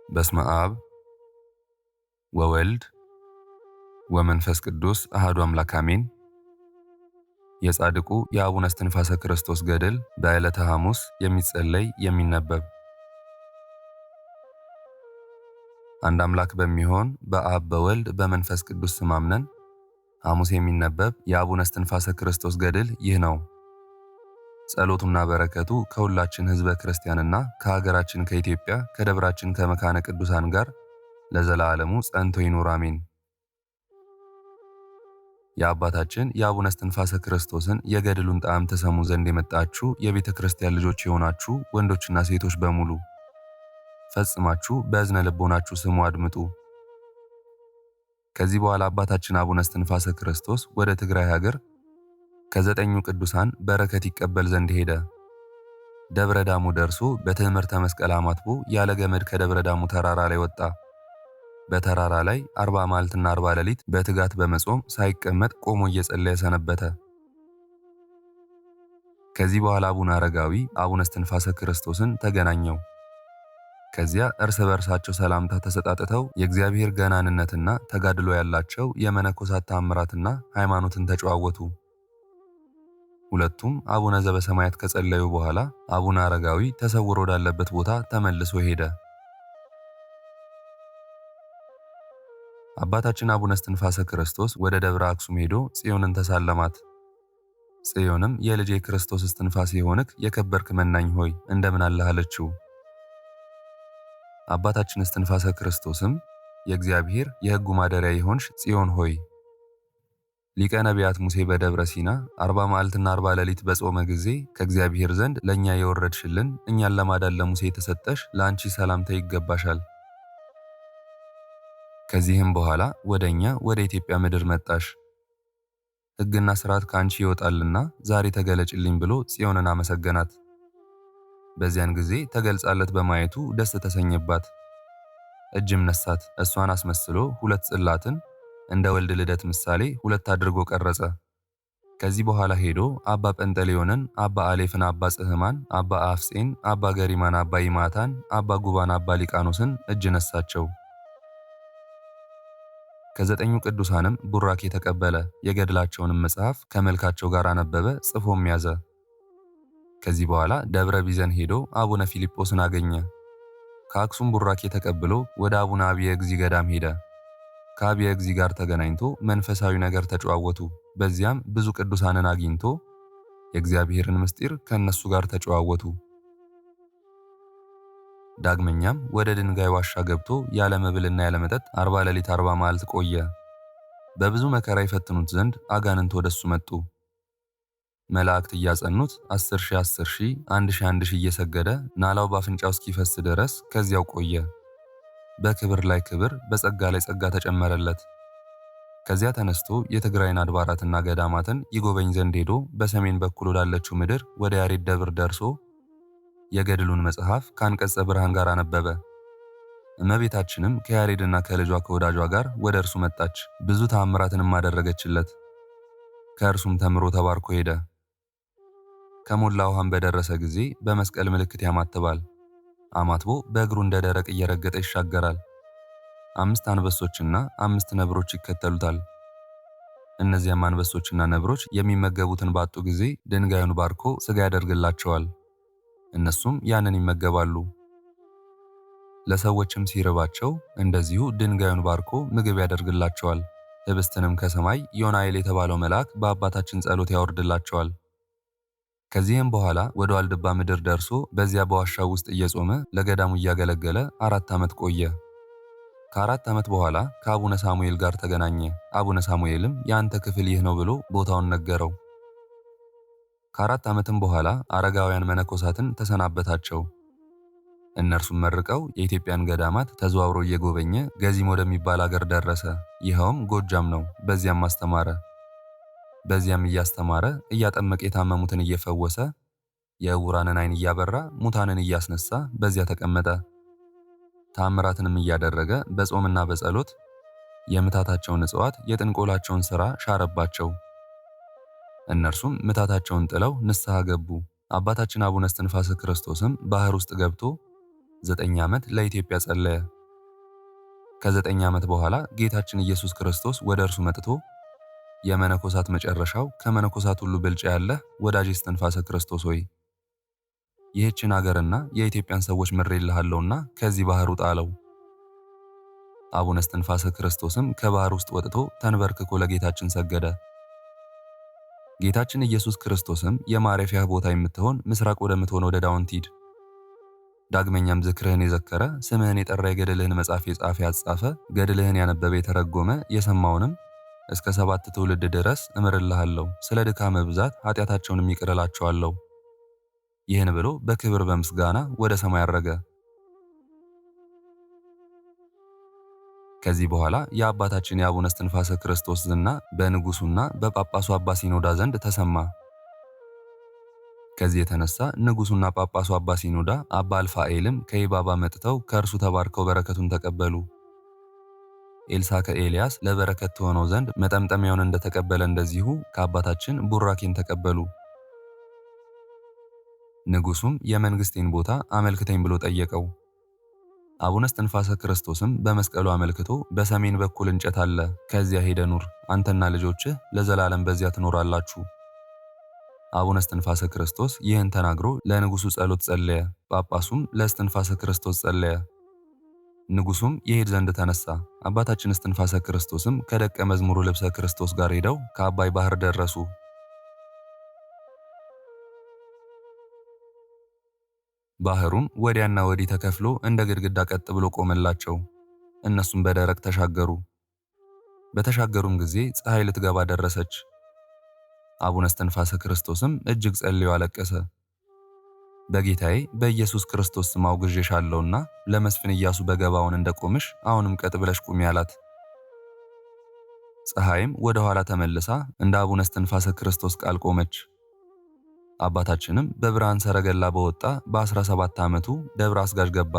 በስመ አብ ወወልድ ወመንፈስ ቅዱስ አሐዱ አምላክ አሜን። የጻድቁ የአቡነ እስትንፋሰ ክርስቶስ ገድል በዕለተ ሐሙስ የሚጸለይ የሚነበብ። አንድ አምላክ በሚሆን በአብ በወልድ በመንፈስ ቅዱስ ስም አምነን ሐሙስ የሚነበብ የአቡነ እስትንፋሰ ክርስቶስ ገድል ይህ ነው። ጸሎቱና በረከቱ ከሁላችን ሕዝበ ክርስቲያንና ከሀገራችን ከኢትዮጵያ ከደብራችን ከመካነ ቅዱሳን ጋር ለዘላለሙ ጸንቶ ይኑር አሜን። የአባታችን የአቡነ እስትንፋሰ ክርስቶስን የገድሉን ጣዕም ተሰሙ ዘንድ የመጣችሁ የቤተ ክርስቲያን ልጆች የሆናችሁ ወንዶችና ሴቶች በሙሉ ፈጽማችሁ በእዝነ ልቦናችሁ ስሙ፣ አድምጡ። ከዚህ በኋላ አባታችን አቡነ እስትንፋሰ ክርስቶስ ወደ ትግራይ ሀገር ከዘጠኙ ቅዱሳን በረከት ይቀበል ዘንድ ሄደ። ደብረ ዳሞ ደርሶ በትምህርተ መስቀል አማትቦ ያለ ገመድ ከደብረ ዳሞ ተራራ ላይ ወጣ። በተራራ ላይ 40 መዓልትና 40 ሌሊት በትጋት በመጾም ሳይቀመጥ ቆሞ እየጸለየ ሰነበተ። ከዚህ በኋላ አቡነ አረጋዊ አቡነ እስትንፋሰ ክርስቶስን ተገናኘው። ከዚያ እርስ በእርሳቸው ሰላምታ ተሰጣጥተው የእግዚአብሔር ገናንነትና ተጋድሎ ያላቸው የመነኮሳት ተአምራትና ሃይማኖትን ተጨዋወቱ። ሁለቱም አቡነ ዘበሰማያት ከጸለዩ በኋላ አቡነ አረጋዊ ተሰውሮ ወዳለበት ቦታ ተመልሶ ሄደ። አባታችን አቡነ እስትንፋሰ ክርስቶስ ወደ ደብረ አክሱም ሄዶ ጽዮንን ተሳለማት። ጽዮንም የልጄ ክርስቶስ እስትንፋስ የሆንክ የከበርክ መናኝ ሆይ እንደምን አለህ አለችው። አባታችን እስትንፋሰ ክርስቶስም የእግዚአብሔር የሕጉ ማደሪያ የሆንሽ ጽዮን ሆይ ሊቀ ነቢያት ሙሴ በደብረ ሲና 40 መዓልትና 40 ሌሊት በጾመ ጊዜ ከእግዚአብሔር ዘንድ ለእኛ የወረድሽልን እኛን ለማዳን ለሙሴ የተሰጠሽ ለአንቺ ሰላምታ ይገባሻል። ከዚህም በኋላ ወደ እኛ ወደ ኢትዮጵያ ምድር መጣሽ። ሕግና ሥርዓት ከአንቺ ይወጣልና ዛሬ ተገለጭልኝ ብሎ ጽዮንን አመሰገናት። በዚያን ጊዜ ተገልጻለት በማየቱ ደስ ተሰኘባት። እጅም ነሳት። እሷን አስመስሎ ሁለት ጽላትን እንደ ወልድ ልደት ምሳሌ ሁለት አድርጎ ቀረጸ። ከዚህ በኋላ ሄዶ አባ ጰንጠሌዮንን፣ አባ አሌፍን፣ አባ ጽህማን፣ አባ አፍጼን፣ አባ ገሪማን፣ አባ ይማታን፣ አባ ጉባን፣ አባ ሊቃኖስን እጅ ነሳቸው። ከዘጠኙ ቅዱሳንም ቡራኬ ተቀበለ። የገድላቸውንም መጽሐፍ ከመልካቸው ጋር አነበበ፣ ጽፎም ያዘ። ከዚህ በኋላ ደብረ ቢዘን ሄዶ አቡነ ፊልጶስን አገኘ። ከአክሱም ቡራኬ ተቀብሎ ወደ አቡነ አብየ እግዚ ገዳም ሄደ። ከአብየ እግዚ ጋር ተገናኝቶ መንፈሳዊ ነገር ተጨዋወቱ። በዚያም ብዙ ቅዱሳንን አግኝቶ የእግዚአብሔርን ምስጢር ከእነሱ ጋር ተጨዋወቱ። ዳግመኛም ወደ ድንጋይ ዋሻ ገብቶ ያለ መብልና ያለ መጠጥ 40 ሌሊት 40 መዓልት ቆየ። በብዙ መከራ ይፈትኑት ዘንድ አጋንንት ወደሱ መጡ። መላእክት እያጸኑት 10,000 10,000 1,000 1,000 እየሰገደ ናላው በአፍንጫው እስኪፈስ ድረስ ከዚያው ቆየ። በክብር ላይ ክብር፣ በጸጋ ላይ ጸጋ ተጨመረለት። ከዚያ ተነስቶ የትግራይን አድባራትና ገዳማትን ይጎበኝ ዘንድ ሄዶ በሰሜን በኩል ወዳለችው ምድር ወደ ያሬድ ደብር ደርሶ የገድሉን መጽሐፍ ከአንቀጸ ብርሃን ጋር አነበበ። እመቤታችንም ከያሬድና ከልጇ ከወዳጇ ጋር ወደ እርሱ መጣች። ብዙ ተአምራትንም አደረገችለት። ከእርሱም ተምሮ ተባርኮ ሄደ። ከሞላ ውሃም በደረሰ ጊዜ በመስቀል ምልክት ያማትባል። አማትቦ በእግሩ እንደ ደረቅ እየረገጠ ይሻገራል። 5 አንበሶችና 5 ነብሮች ይከተሉታል። እነዚያም አንበሶችና ነብሮች የሚመገቡትን ባጡ ጊዜ ድንጋዩን ባርኮ ሥጋ ያደርግላቸዋል። እነሱም ያንን ይመገባሉ። ለሰዎችም ሲርባቸው እንደዚሁ ድንጋዩን ባርኮ ምግብ ያደርግላቸዋል። ህብስትንም ከሰማይ ዮናኤል የተባለው መልአክ በአባታችን ጸሎት ያወርድላቸዋል። ከዚህም በኋላ ወደ ዋልድባ ምድር ደርሶ በዚያ በዋሻው ውስጥ እየጾመ ለገዳሙ እያገለገለ 4 ዓመት ቆየ። ከ4 ዓመት በኋላ ከአቡነ ሳሙኤል ጋር ተገናኘ። አቡነ ሳሙኤልም የአንተ ክፍል ይህ ነው ብሎ ቦታውን ነገረው። ከ4 ዓመትም በኋላ አረጋውያን መነኮሳትን ተሰናበታቸው። እነርሱም መርቀው የኢትዮጵያን ገዳማት ተዘዋውሮ እየጎበኘ ገዚም ወደሚባል አገር ደረሰ። ይኸውም ጎጃም ነው። በዚያም አስተማረ። በዚያም እያስተማረ እያጠመቀ የታመሙትን እየፈወሰ የዕውራንን ዓይን እያበራ ሙታንን እያስነሳ በዚያ ተቀመጠ። ታምራትንም እያደረገ በጾምና በጸሎት የምታታቸውን እጽዋት የጥንቆላቸውን ሥራ ሻረባቸው። እነርሱም ምታታቸውን ጥለው ንስሐ ገቡ። አባታችን አቡነ እስትንፋሰ ክርስቶስም ባህር ውስጥ ገብቶ 9 ዓመት ለኢትዮጵያ ጸለየ። ከ9 ዓመት በኋላ ጌታችን ኢየሱስ ክርስቶስ ወደ እርሱ መጥቶ የመነኮሳት መጨረሻው ከመነኮሳት ሁሉ ብልጫ ያለህ ወዳጄ እስትንፋሰ ክርስቶስ ሆይ፣ ይህችን አገርና የኢትዮጵያን ሰዎች ምሬልሃለሁና ከዚህ ባህር ውጣ አለው። አቡነ እስትንፋሰ ክርስቶስም ከባህር ውስጥ ወጥቶ ተንበርክኮ ለጌታችን ሰገደ። ጌታችን ኢየሱስ ክርስቶስም የማረፊያህ ቦታ የምትሆን ምስራቅ ወደምትሆን ወደ ዳውንት ሂድ። ዳግመኛም ዝክርህን የዘከረ፣ ስምህን የጠራ፣ የገድልህን መጽሐፍ የጻፈ ያጻፈ፣ ገድልህን ያነበበ የተረጎመ፣ የሰማውንም እስከ 7 ትውልድ ድረስ እምርልሃለሁ፣ ስለ ድካምህ ብዛት ኃጢአታቸውንም ይቅር እላቸዋለሁ። ይህን ብሎ በክብር በምስጋና ወደ ሰማይ አረገ። ከዚህ በኋላ የአባታችን የአቡነ እስትንፋሰ ክርስቶስ ዝና በንጉሱና በጳጳሱ አባ ሲኖዳ ዘንድ ተሰማ። ከዚህ የተነሳ ንጉሱና ጳጳሱ አባ ሲኖዳ፣ አባ አልፋኤልም ከኢባባ መጥተው ከእርሱ ተባርከው በረከቱን ተቀበሉ። ኤልሳ ከኤልያስ ለበረከት ትሆነው ዘንድ መጠምጠሚያውን እንደተቀበለ እንደዚሁ ከአባታችን ቡራኬን ተቀበሉ። ንጉሱም የመንግስቴን ቦታ አመልክተኝ ብሎ ጠየቀው። አቡነ እስትንፋሰ ክርስቶስም በመስቀሉ አመልክቶ በሰሜን በኩል እንጨት አለ፣ ከዚያ ሄደ ኑር፣ አንተና ልጆችህ ለዘላለም በዚያ ትኖራላችሁ። አቡነ እስትንፋሰ ክርስቶስ ይህን ተናግሮ ለንጉሱ ጸሎት ጸለየ። ጳጳሱም ለእስትንፋሰ ክርስቶስ ጸለየ። ንጉሱም ይሄድ ዘንድ ተነሳ። አባታችን እስትንፋሰ ክርስቶስም ከደቀ መዝሙሩ ልብሰ ክርስቶስ ጋር ሄደው ከአባይ ባህር ደረሱ። ባህሩም ወዲያና ወዲህ ተከፍሎ እንደ ግድግዳ ቀጥ ብሎ ቆመላቸው። እነሱም በደረቅ ተሻገሩ። በተሻገሩም ጊዜ ፀሐይ ልትገባ ደረሰች። አቡነ እስትንፋሰ ክርስቶስም እጅግ ጸልዮ አለቀሰ። በጌታዬ በኢየሱስ ክርስቶስ ስም አውግዤሻለሁና ለመስፍን ኢያሱ በገባዖን እንደቆምሽ አሁንም ቀጥ ብለሽ ቁሚ አላት። ፀሐይም ወደ ኋላ ተመልሳ እንደ አቡነ እስትንፋሰ ክርስቶስ ቃል ቆመች። አባታችንም በብርሃን ሰረገላ በወጣ በ17 ዓመቱ ደብረ አስጋጅ ገባ።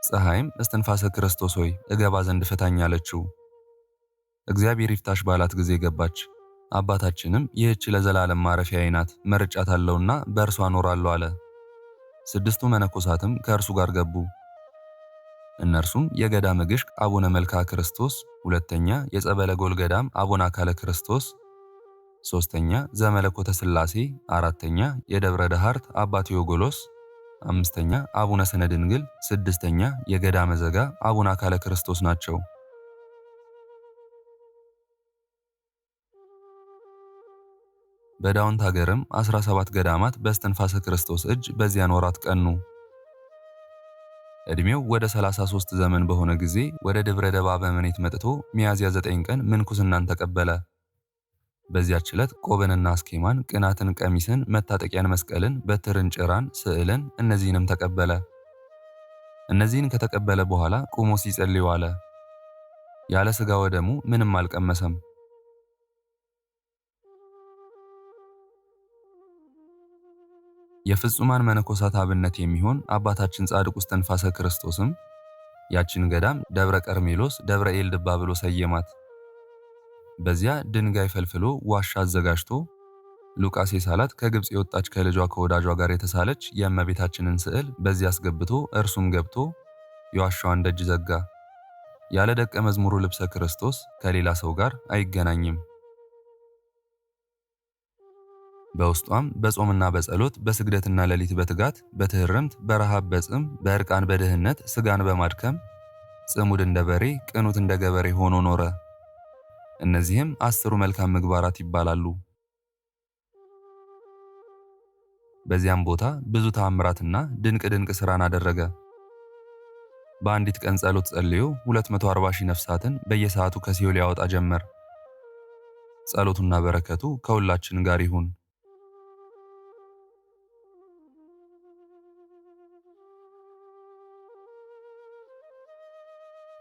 ፀሐይም እስትንፋሰ ክርስቶስ ሆይ፣ እገባ ዘንድ ፍታኝ አለችው። እግዚአብሔር ይፍታሽ ባላት ጊዜ ገባች። አባታችንም ይህች ለዘላለም ማረፊያዬ ናት፣ መርጫታለሁና በእርሷ እኖራለሁ አለ። 6ቱ መነኮሳትም ከእርሱ ጋር ገቡ። እነርሱም የገዳመ ግሽቅ አቡነ መልክዓ ክርስቶስ፣ ሁለተኛ የጸበለ ጎል ገዳም አቡነ አካለ ክርስቶስ፣ ሶስተኛ ዘመለኮተ ሥላሴ፣ አራተኛ የደብረ ደሃርት አባ ቴዎጎሎስ፣ አምስተኛ አቡነ ስነ ድንግል፣ ስድስተኛ የገዳመ ዘጋ አቡነ አካለ ክርስቶስ ናቸው። በዳውንት ሀገርም 17 ገዳማት በእስትንፋሰ ክርስቶስ እጅ በዚያን ወራት ቀኑ። ዕድሜው ወደ 33 ዘመን በሆነ ጊዜ ወደ ደብረ ደባ በመኔት መጥቶ ሚያዝያ 9 ቀን ምንኩስናን ተቀበለ። በዚያች ዕለት ቆብንና አስኬማን፣ ቅናትን፣ ቀሚስን፣ መታጠቂያን፣ መስቀልን፣ በትርን፣ ጭራን፣ ስዕልን እነዚህንም ተቀበለ። እነዚህን ከተቀበለ በኋላ ቁሞ ሲጸልይ ዋለ። ያለ ሥጋ ወደሙ ምንም አልቀመሰም። የፍጹማን መነኮሳት አብነት የሚሆን አባታችን ጻድቁ እስትንፋሰ ክርስቶስም ያችን ገዳም ደብረ ቀርሜሎስ፣ ደብረ ኤልድባ ብሎ ሰየማት። በዚያ ድንጋይ ፈልፍሎ ዋሻ አዘጋጅቶ ሉቃስ የሳላት፣ ከግብፅ የወጣች ከልጇ ከወዳጇ ጋር የተሳለች የእመቤታችንን ስዕል በዚያ አስገብቶ እርሱም ገብቶ የዋሻዋን ደጅ ዘጋ። ያለ ደቀ መዝሙሩ ልብሰ ክርስቶስ ከሌላ ሰው ጋር አይገናኝም። በውስጧም በጾምና በጸሎት፣ በስግደትና ሌሊት በትጋት፣ በትህርምት፣ በረሃብ፣ በጽም፣ በእርቃን፣ በድህነት ስጋን በማድከም ጽሙድ እንደ በሬ ቅኑት እንደ ገበሬ ሆኖ ኖረ። እነዚህም 10ሩ መልካም ምግባራት ይባላሉ። በዚያም ቦታ ብዙ ተአምራትና ድንቅ ድንቅ ሥራን አደረገ። በአንዲት ቀን ጸሎት ጸልዮ 240 ሺህ ነፍሳትን በየሰዓቱ ከሲኦል ያወጣ ጀመር። ጸሎቱና በረከቱ ከሁላችን ጋር ይሁን።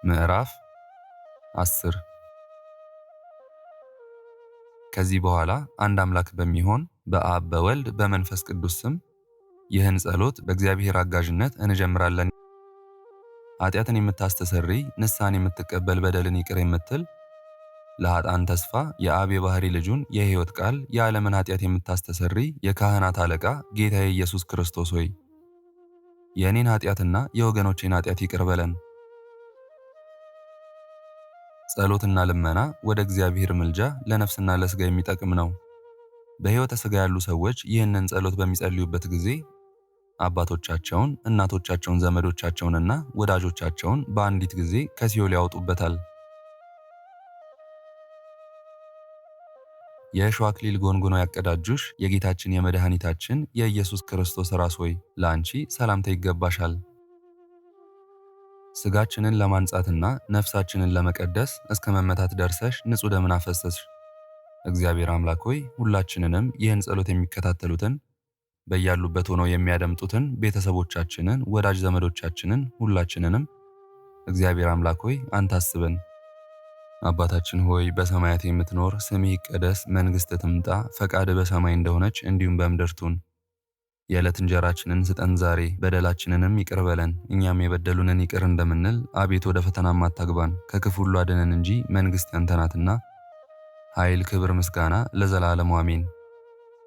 ምዕራፍ 10። ከዚህ በኋላ አንድ አምላክ በሚሆን በአብ፣ በወልድ፣ በመንፈስ ቅዱስ ስም ይህን ጸሎት በእግዚአብሔር አጋዥነት እንጀምራለን። ኃጢአትን የምታስተሰርይ፣ ንስሐን የምትቀበል፣ በደልን ይቅር የምትል፣ ለኃጥአን ተስፋ፣ የአብ የባሕሪ ልጁን የሕይወት ቃል፣ የዓለምን ኃጢአት የምታስተሰርይ የካህናት አለቃ ጌታዬ ኢየሱስ ክርስቶስ ሆይ፣ የእኔን ኃጢአትና የወገኖቼን ኃጢአት ይቅር በለን። ጸሎትና ልመና ወደ እግዚአብሔር ምልጃ ለነፍስና ለሥጋ የሚጠቅም ነው። በሕይወተ ሥጋ ያሉ ሰዎች ይህንን ጸሎት በሚጸልዩበት ጊዜ አባቶቻቸውን፣ እናቶቻቸውን፣ ዘመዶቻቸውንና ወዳጆቻቸውን በአንዲት ጊዜ ከሲኦል ያወጡበታል። የእሾህ አክሊል ጎንጉነው ያቀዳጁሽ የጌታችን የመድኃኒታችን የኢየሱስ ክርስቶስ ራስ ሆይ ለአንቺ ሰላምታ ይገባሻል። ሥጋችንን ለማንጻትና ነፍሳችንን ለመቀደስ እስከ መመታት ደርሰሽ ንጹሕ ደምን አፈሰስሽ። እግዚአብሔር አምላክ ሆይ ሁላችንንም ይህን ጸሎት የሚከታተሉትን በያሉበት ሆነው የሚያደምጡትን ቤተሰቦቻችንን፣ ወዳጅ ዘመዶቻችንን ሁላችንንም እግዚአብሔር አምላክ ሆይ አንተ አስበን። አባታችን ሆይ በሰማያት የምትኖር፣ ስምህ ይቀደስ፣ መንግሥትህ ትምጣ፣ ፈቃድህ በሰማይ እንደሆነች እንዲሁም በምድር ትሁን። የዕለት እንጀራችንን ስጠን ዛሬ፣ በደላችንንም ይቅር በለን እኛም የበደሉንን ይቅር እንደምንል፣ አቤቱ ወደ ፈተናም አታግባን፣ ከክፉ ሁሉ አድነን እንጂ መንግሥት ያንተ ናትና፣ ኃይል፣ ክብር፣ ምስጋና ለዘላለሙ አሜን።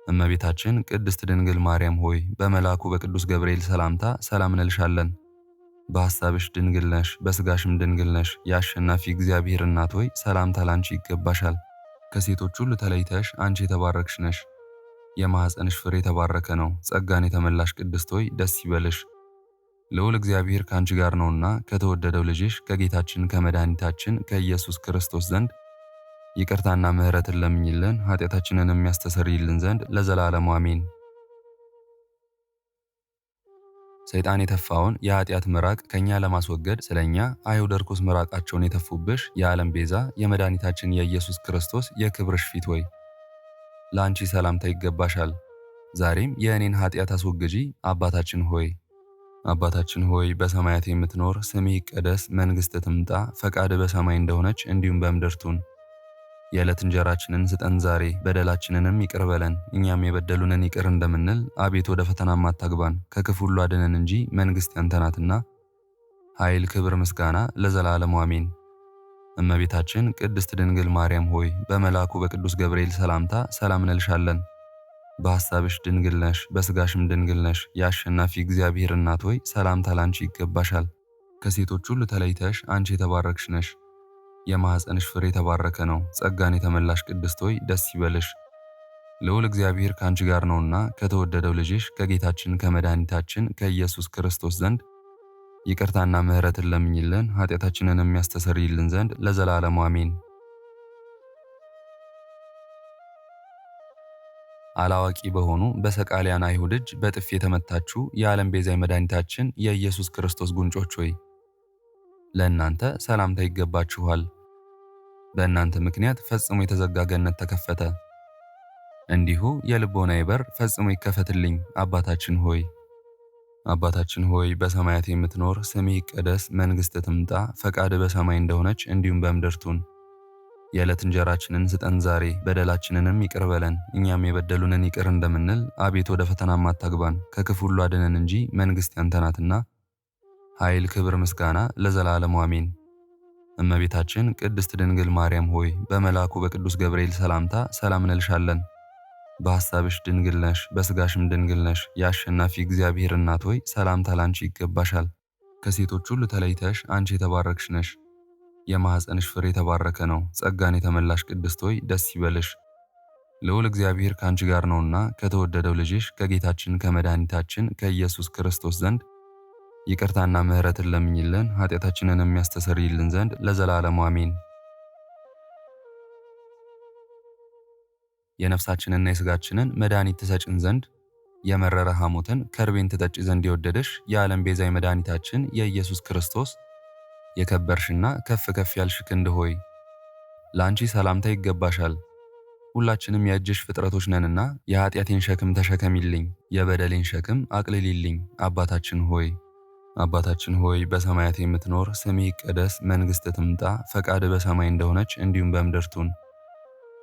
እመቤታችን ቅድስት ድንግል ማርያም ሆይ በመልአኩ በቅዱስ ገብርኤል ሰላምታ ሰላም እንልሻለን። በሐሳብሽ ድንግል ነሽ፣ በሥጋሽም ድንግል ነሽ። የአሸናፊ እግዚአብሔር እናት ሆይ ሰላምታ ላንቺ ይገባሻል። ከሴቶች ሁሉ ተለይተሽ አንቺ የተባረክሽ ነሽ፣ የማኅፀንሽ ፍሬ የተባረከ ነው። ጸጋን የተመላሽ ቅድስት ሆይ ደስ ይበልሽ፣ ልዑል እግዚአብሔር ከአንቺ ጋር ነውና ከተወደደው ልጅሽ ከጌታችን ከመድኃኒታችን ከኢየሱስ ክርስቶስ ዘንድ ይቅርታና ምሕረትን ለምኝልን ኃጢአታችንን የሚያስተሰርይልን ዘንድ ለዘላለሙ አሜን። ሰይጣን የተፋውን የኃጢአት ምራቅ ከኛ ለማስወገድ ስለኛ አይሁድ ርኩስ ምራቃቸውን የተፉብሽ የዓለም ቤዛ የመድኃኒታችን የኢየሱስ ክርስቶስ የክብርሽ ፊት ሆይ ለአንቺ ሰላምታ ይገባሻል። ዛሬም የእኔን ኃጢአት አስወግጂ አባታችን ሆይ። አባታችን ሆይ በሰማያት የምትኖር፣ ስምህ ይቀደስ፣ መንግሥትህ ትምጣ፣ ፈቃድህ በሰማይ እንደሆነች እንዲሁም በምድር ትሁን። የዕለት እንጀራችንን ስጠን ዛሬ፣ በደላችንንም ይቅር በለን እኛም የበደሉንን ይቅር እንደምንል፣ አቤቱ ወደ ፈተናም አታግባን፣ ከክፉ ሁሉ አድነን እንጂ መንግሥት ያንተ ናትና፣ ኃይል፣ ክብር፣ ምስጋና ለዘላለሙ አሜን። እመቤታችን ቅድስት ድንግል ማርያም ሆይ በመልአኩ በቅዱስ ገብርኤል ሰላምታ ሰላም እንልሻለን። በሐሳብሽ ድንግል ነሽ፣ በሥጋሽም ድንግል ነሽ። የአሸናፊ እግዚአብሔር እናት ሆይ ሰላምታ ላንቺ ይገባሻል። ከሴቶች ሁሉ ተለይተሽ አንቺ የተባረክሽ ነሽ፣ የማኅፀንሽ ፍሬ የተባረከ ነው። ጸጋን የተመላሽ ቅድስት ሆይ ደስ ይበልሽ፣ ልዑል እግዚአብሔር ከአንቺ ጋር ነውና ከተወደደው ልጅሽ ከጌታችን ከመድኃኒታችን ከኢየሱስ ክርስቶስ ዘንድ ይቅርታና ምሕረትን ለምኝልን ኃጢአታችንን የሚያስተሰርይልን ዘንድ ለዘላለሙ አሜን። አላዋቂ በሆኑ በሰቃሊያን አይሁድ እጅ በጥፊ የተመታችሁ የዓለም ቤዛ የመድኃኒታችን የኢየሱስ ክርስቶስ ጉንጮች ሆይ ለእናንተ ሰላምታ ይገባችኋል። በእናንተ ምክንያት ፈጽሞ የተዘጋ ገነት ተከፈተ። እንዲሁ የልቦናዬ በር ፈጽሞ ይከፈትልኝ አባታችን ሆይ። አባታችን ሆይ በሰማያት የምትኖር፣ ስምህ ይቀደስ፣ መንግሥትህ ትምጣ፣ ፈቃድህ በሰማይ እንደሆነች እንዲሁም በምድር ትሁን። የዕለት እንጀራችንን ስጠን ዛሬ፣ በደላችንንም ይቅር በለን እኛም የበደሉንን ይቅር እንደምንል፣ አቤቱ ወደ ፈተናም አታግባን፣ ከክፉ ሁሉ አድነን እንጂ መንግሥት ያንተ ናትና፣ ኃይል፣ ክብር፣ ምስጋና ለዘላለሙ አሜን። እመቤታችን ቅድስት ድንግል ማርያም ሆይ በመልአኩ በቅዱስ ገብርኤል ሰላምታ ሰላም እንልሻለን። በሐሳብሽ ድንግል ነሽ፣ በሥጋሽም ድንግል ነሽ። የአሸናፊ እግዚአብሔር እናት ሆይ ሰላምታ ላንቺ ይገባሻል። ከሴቶች ሁሉ ተለይተሽ አንቺ የተባረክሽ ነሽ፣ የማኅፀንሽ ፍሬ የተባረከ ነው። ጸጋን የተመላሽ ቅድስት ሆይ ደስ ይበልሽ፣ ልዑል እግዚአብሔር ከአንቺ ጋር ነውና ከተወደደው ልጅሽ ከጌታችን ከመድኃኒታችን ከኢየሱስ ክርስቶስ ዘንድ ይቅርታና ምሕረትን ለምኝልን ኃጢአታችንን የሚያስተሰርይልን ዘንድ ለዘላለሙ አሜን። የነፍሳችንና የሥጋችንን መድኃኒት ትሰጭን ዘንድ የመረረ ሐሞትን ከርቤን ትጠጪ ዘንድ የወደደሽ የዓለም ቤዛ የመድኃኒታችን የኢየሱስ ክርስቶስ የከበርሽና ከፍ ከፍ ያልሽ ክንድ ሆይ ለአንቺ ሰላምታ ይገባሻል። ሁላችንም የእጅሽ ፍጥረቶች ነንና የኃጢአቴን ሸክም ተሸከሚልኝ፣ የበደሌን ሸክም አቅልሊልኝ። አባታችን ሆይ አባታችን ሆይ በሰማያት የምትኖር፣ ስምህ ይቀደስ፣ መንግሥትህ ትምጣ፣ ፈቃድህ በሰማይ እንደሆነች እንዲሁም በምድር ትሁን።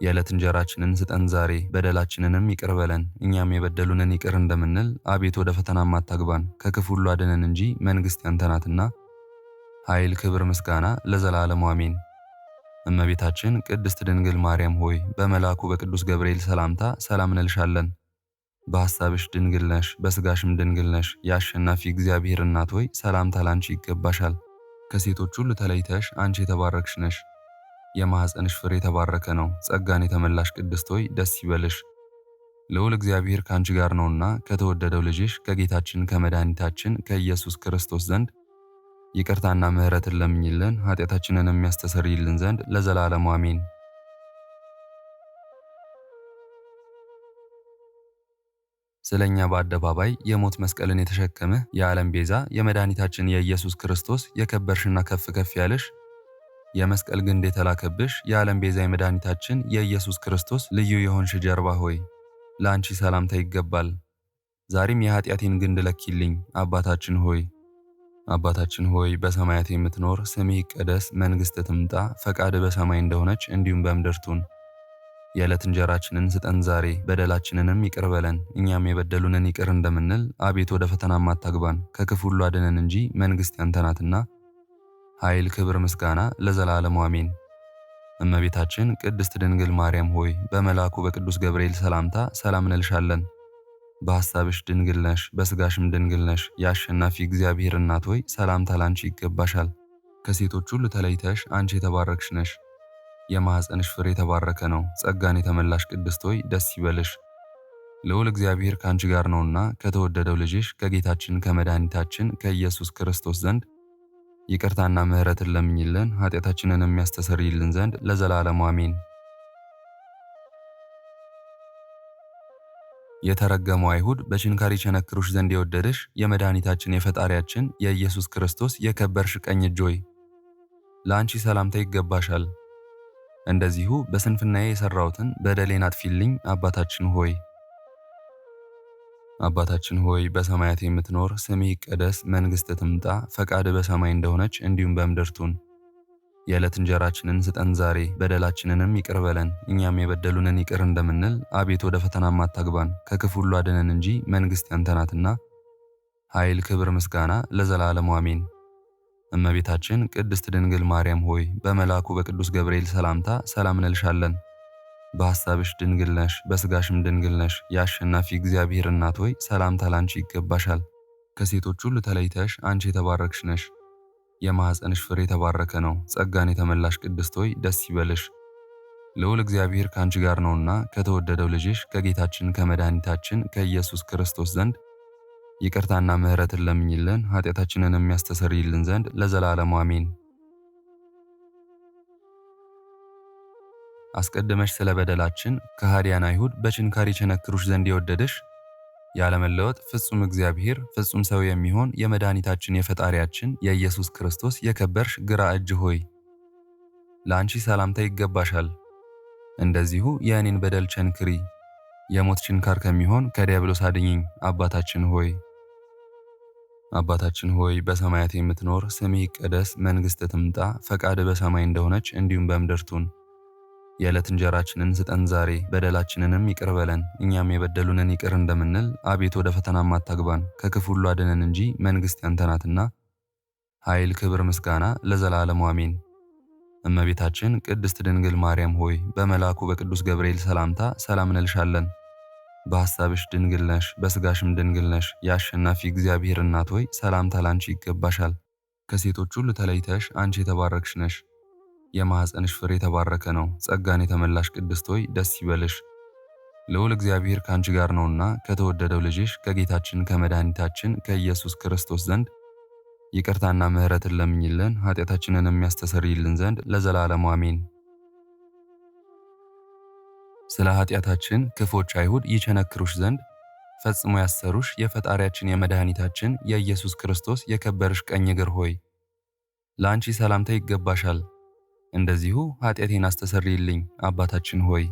የዕለት እንጀራችንን ስጠን ዛሬ፣ በደላችንንም ይቅር በለን እኛም የበደሉንን ይቅር እንደምንል፣ አቤቱ ወደ ፈተናም አታግባን፣ ከክፉ ሁሉ አድነን እንጂ መንግሥት ያንተ ናትና፣ ኃይል፣ ክብር፣ ምስጋና ለዘላለሙ አሜን። እመቤታችን ቅድስት ድንግል ማርያም ሆይ በመልአኩ በቅዱስ ገብርኤል ሰላምታ ሰላም እንልሻለን። በሐሳብሽ ድንግል ነሽ፣ በሥጋሽም ድንግል ነሽ። የአሸናፊ እግዚአብሔር እናት ሆይ ሰላምታ ላንቺ ይገባሻል። ከሴቶች ሁሉ ተለይተሽ አንቺ የተባረክሽ ነሽ፣ የማኅፀንሽ ፍሬ የተባረከ ነው። ጸጋን የተመላሽ ቅድስት ሆይ ደስ ይበልሽ፣ ልዑል እግዚአብሔር ከአንቺ ጋር ነውና ከተወደደው ልጅሽ ከጌታችን ከመድኃኒታችን ከኢየሱስ ክርስቶስ ዘንድ ይቅርታና ምሕረትን ለምኝልን ኃጢአታችንን የሚያስተሰርይልን ዘንድ ለዘላለሙ አሜን። ስለኛ በአደባባይ የሞት መስቀልን የተሸከመ የዓለም ቤዛ የመድኃኒታችን የኢየሱስ ክርስቶስ የከበርሽና ከፍ ከፍ ያለሽ የመስቀል ግንድ የተላከብሽ የዓለም ቤዛ የመድኃኒታችን የኢየሱስ ክርስቶስ ልዩ የሆንሽ ጀርባ ሆይ ለአንቺ ሰላምታ ይገባል። ዛሬም የኃጢአቴን ግንድ ለኪልኝ አባታችን ሆይ። አባታችን ሆይ በሰማያት የምትኖር፣ ስምህ ይቀደስ፣ መንግሥትህ ትምጣ፣ ፈቃድህ በሰማይ እንደሆነች እንዲሁም በምድር ትሁን። የዕለት እንጀራችንን ስጠን ዛሬ፣ በደላችንንም ይቅር በለን እኛም የበደሉንን ይቅር እንደምንል፣ አቤት ወደ ፈተናም አታግባን፣ ከክፉ ሁሉ አድነን እንጂ መንግሥት ያንተ ናትና፣ ኃይል፣ ክብር፣ ምስጋና ለዘላለሙ አሜን። እመቤታችን ቅድስት ድንግል ማርያም ሆይ በመልአኩ በቅዱስ ገብርኤል ሰላምታ ሰላም እንልሻለን። በሐሳብሽ ድንግል ነሽ፣ በሥጋሽም ድንግል ነሽ። የአሸናፊ እግዚአብሔር እናት ሆይ ሰላምታ ላንቺ ይገባሻል። ከሴቶች ሁሉ ተለይተሽ አንቺ የተባረክሽ ነሽ፣ የማኅፀንሽ ፍሬ የተባረከ ነው። ጸጋን የተመላሽ ቅድስት ሆይ ደስ ይበልሽ፣ ልዑል እግዚአብሔር ከአንቺ ጋር ነውና ከተወደደው ልጅሽ ከጌታችን ከመድኃኒታችን ከኢየሱስ ክርስቶስ ዘንድ ይቅርታና ምሕረትን ለምኝልን ኃጢአታችንን የሚያስተሰርይልን ዘንድ ለዘላለሙ አሜን። የተረገሙ አይሁድ በችንካር ይቸነክሩሽ ዘንድ የወደደሽ የመድኃኒታችን የፈጣሪያችን የኢየሱስ ክርስቶስ የከበርሽ ቀኝ እጅ ሆይ ለአንቺ ሰላምታ ይገባሻል። እንደዚሁ በስንፍናዬ የሠራሁትን በደሌን አጥፊልኝ አባታችን ሆይ። አባታችን ሆይ በሰማያት የምትኖር፣ ስምህ ይቀደስ፣ መንግሥትህ ትምጣ፣ ፈቃድህ በሰማይ እንደሆነች እንዲሁም በምድር ትሁን። የዕለት እንጀራችንን ስጠን ዛሬ፣ በደላችንንም ይቅር በለን እኛም የበደሉንን ይቅር እንደምንል፣ አቤት ወደ ፈተናም አታግባን፣ ከክፉ ሁሉ አድነን እንጂ መንግሥት ያንተ ናትና፣ ኃይል፣ ክብር፣ ምስጋና ለዘላለሙ አሜን። እመቤታችን ቅድስት ድንግል ማርያም ሆይ በመልአኩ በቅዱስ ገብርኤል ሰላምታ ሰላም እንልሻለን። በሐሳብሽ ድንግል ነሽ፣ በሥጋሽም ድንግል ነሽ። የአሸናፊ እግዚአብሔር እናት ሆይ ሰላምታ ላንቺ ይገባሻል። ከሴቶች ሁሉ ተለይተሽ አንቺ የተባረክሽ ነሽ፣ የማኅፀንሽ ፍሬ የተባረከ ነው። ጸጋን የተመላሽ ቅድስት ሆይ ደስ ይበልሽ፣ ልዑል እግዚአብሔር ከአንቺ ጋር ነውና ከተወደደው ልጅሽ ከጌታችን ከመድኃኒታችን ከኢየሱስ ክርስቶስ ዘንድ ይቅርታና ምሕረትን ለምኝልን ኃጢአታችንን የሚያስተሰርይልን ዘንድ ለዘላለሙ አሜን። አስቀድመሽ ስለ በደላችን ከሃዲያን አይሁድ በችንካር ይቸነክሩሽ ዘንድ የወደደሽ ያለመለወጥ ፍጹም እግዚአብሔር ፍጹም ሰው የሚሆን የመድኃኒታችን የፈጣሪያችን የኢየሱስ ክርስቶስ የከበርሽ ግራ እጅ ሆይ ለአንቺ ሰላምታ ይገባሻል። እንደዚሁ የእኔን በደል ቸንክሪ፣ የሞት ችንካር ከሚሆን ከዲያብሎስ አድኝኝ አባታችን ሆይ። አባታችን ሆይ በሰማያት የምትኖር፣ ስምህ ይቀደስ፣ መንግሥትህ ትምጣ፣ ፈቃድህ በሰማይ እንደሆነች እንዲሁም በምድር ትሁን። የዕለት እንጀራችንን ስጠን ዛሬ፣ በደላችንንም ይቅር በለን እኛም የበደሉንን ይቅር እንደምንል፣ አቤት ወደ ፈተናም አታግባን፣ ከክፉ ሁሉ አድነን እንጂ መንግሥት ያንተ ናትና፣ ኃይል፣ ክብር፣ ምስጋና ለዘላለሙ አሜን። እመቤታችን ቅድስት ድንግል ማርያም ሆይ በመልአኩ በቅዱስ ገብርኤል ሰላምታ ሰላም እንልሻለን። በሐሳብሽ ድንግል ነሽ፣ በሥጋሽም ድንግል ነሽ። የአሸናፊ እግዚአብሔር እናት ሆይ ሰላምታ ላንቺ ይገባሻል። ከሴቶች ሁሉ ተለይተሽ አንቺ የተባረክሽ ነሽ፣ የማኅፀንሽ ፍሬ የተባረከ ነው። ጸጋን የተመላሽ ቅድስት ሆይ ደስ ይበልሽ፣ ልዑል እግዚአብሔር ከአንቺ ጋር ነውና ከተወደደው ልጅሽ ከጌታችን ከመድኃኒታችን ከኢየሱስ ክርስቶስ ዘንድ ይቅርታና ምሕረትን ለምኝልን ኃጢአታችንን የሚያስተሰርይልን ዘንድ ለዘላለሙ አሜን። ስለ ኃጢአታችን ክፎች አይሁድ ይቸነክሩሽ ዘንድ ፈጽሞ ያሰሩሽ የፈጣሪያችን የመድኃኒታችን የኢየሱስ ክርስቶስ የከበርሽ ቀኝ እግር ሆይ ለአንቺ ሰላምታ ይገባሻል። እንደዚሁ ኃጢአቴን አስተሰርይልኝ አባታችን ሆይ።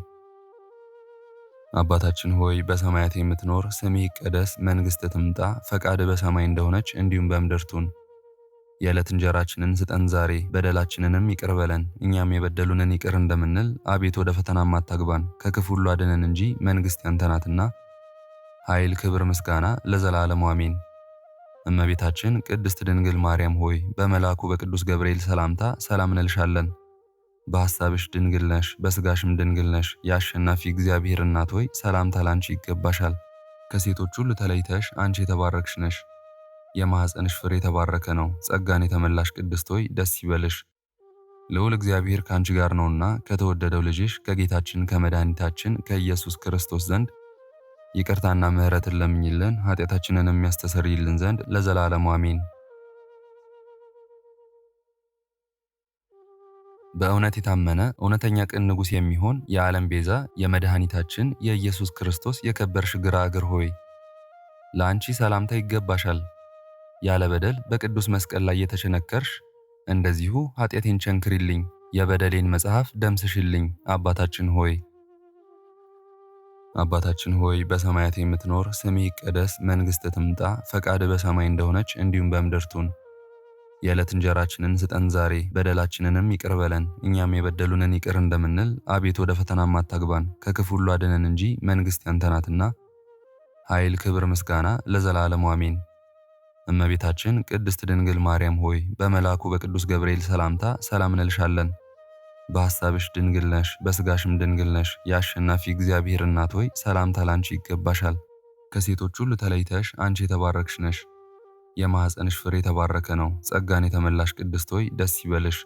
አባታችን ሆይ በሰማያት የምትኖር፣ ስምህ ይቀደስ፣ መንግሥትህ ትምጣ፣ ፈቃድህ በሰማይ እንደሆነች እንዲሁም በምድር ትሁን። የዕለት እንጀራችንን ስጠን ዛሬ፣ በደላችንንም ይቅር በለን እኛም የበደሉንን ይቅር እንደምንል፣ አቤት ወደ ፈተናም አታግባን፣ ከክፉ ሁሉ አድነን እንጂ መንግሥት ያንተ ናትና፣ ኃይል፣ ክብር፣ ምስጋና ለዘላለሙ አሜን። እመቤታችን ቅድስት ድንግል ማርያም ሆይ በመልአኩ በቅዱስ ገብርኤል ሰላምታ ሰላም እንልሻለን። በሐሳብሽ ድንግል ነሽ፣ በሥጋሽም ድንግል ነሽ። የአሸናፊ እግዚአብሔር እናት ሆይ ሰላምታ ላንቺ ይገባሻል። ከሴቶች ሁሉ ተለይተሽ አንቺ የተባረክሽ ነሽ፣ የማኅፀንሽ ፍሬ የተባረከ ነው። ጸጋን የተመላሽ ቅድስት ሆይ ደስ ይበልሽ፣ ልዑል እግዚአብሔር ከአንቺ ጋር ነውና ከተወደደው ልጅሽ ከጌታችን ከመድኃኒታችን ከኢየሱስ ክርስቶስ ዘንድ ይቅርታና ምሕረትን ለምኝልን ኃጢአታችንን የሚያስተሰርይልን ዘንድ ለዘላለሙ አሜን። በእውነት የታመነ እውነተኛ ቅን ንጉሥ የሚሆን የዓለም ቤዛ የመድኃኒታችን የኢየሱስ ክርስቶስ የከበርሽ ግራ እግር ሆይ ለአንቺ ሰላምታ ይገባሻል። ያለ በደል በቅዱስ መስቀል ላይ የተቸነከርሽ እንደዚሁ ኃጢአቴን ቸንክሪልኝ፣ የበደሌን መጽሐፍ ደምስሽልኝ አባታችን ሆይ። አባታችን ሆይ በሰማያት የምትኖር፣ ስምህ ይቀደስ፣ መንግሥትህ ትምጣ፣ ፈቃድህ በሰማይ እንደሆነች እንዲሁም በምድር ትሁን። የዕለት እንጀራችንን ስጠን ዛሬ፣ በደላችንንም ይቅር በለን እኛም የበደሉንን ይቅር እንደምንል፣ አቤት ወደ ፈተናም አታግባን፣ ከክፉ ሁሉ አድነን እንጂ መንግሥት ያንተ ናትና፣ ኃይል፣ ክብር፣ ምስጋና ለዘላለሙ አሜን። እመቤታችን ቅድስት ድንግል ማርያም ሆይ በመልአኩ በቅዱስ ገብርኤል ሰላምታ ሰላም እንልሻለን። በሐሳብሽ ድንግል ነሽ፣ በሥጋሽም ድንግል ነሽ። የአሸናፊ እግዚአብሔር እናት ሆይ ሰላምታ ላንቺ ይገባሻል። ከሴቶች ሁሉ ተለይተሽ አንቺ የተባረክሽ ነሽ፣ የማኅፀንሽ ፍሬ የተባረከ ነው። ጸጋን የተመላሽ ቅድስት ሆይ ደስ ይበልሽ፣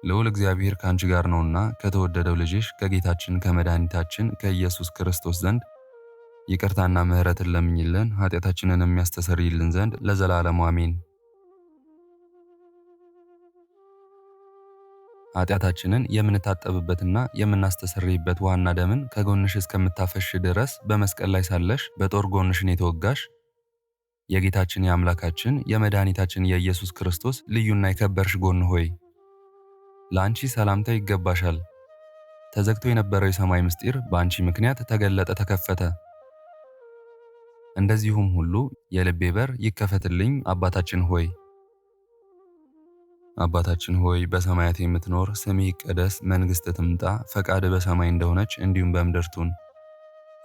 ልዑል እግዚአብሔር ከአንቺ ጋር ነውና ከተወደደው ልጅሽ ከጌታችን ከመድኃኒታችን ከኢየሱስ ክርስቶስ ዘንድ ይቅርታና ምሕረትን ለምኝልን ኃጢአታችንን የሚያስተሰርይልን ዘንድ ለዘላለሙ አሜን። ኃጢአታችንን የምንታጠብበትና የምናስተሰርይበት ዋና ደምን ከጎንሽ እስከምታፈሽ ድረስ በመስቀል ላይ ሳለሽ በጦር ጎንሽን የተወጋሽ የጌታችን የአምላካችን የመድኃኒታችን የኢየሱስ ክርስቶስ ልዩና የከበርሽ ጎን ሆይ ለአንቺ ሰላምታ ይገባሻል። ተዘግቶ የነበረው የሰማይ ምስጢር በአንቺ ምክንያት ተገለጠ፣ ተከፈተ። እንደዚሁም ሁሉ የልቤ በር ይከፈትልኝ አባታችን ሆይ። አባታችን ሆይ በሰማያት የምትኖር፣ ስምህ ይቀደስ፣ መንግሥትህ ትምጣ፣ ፈቃድህ በሰማይ እንደሆነች እንዲሁም በምድር ትሁን።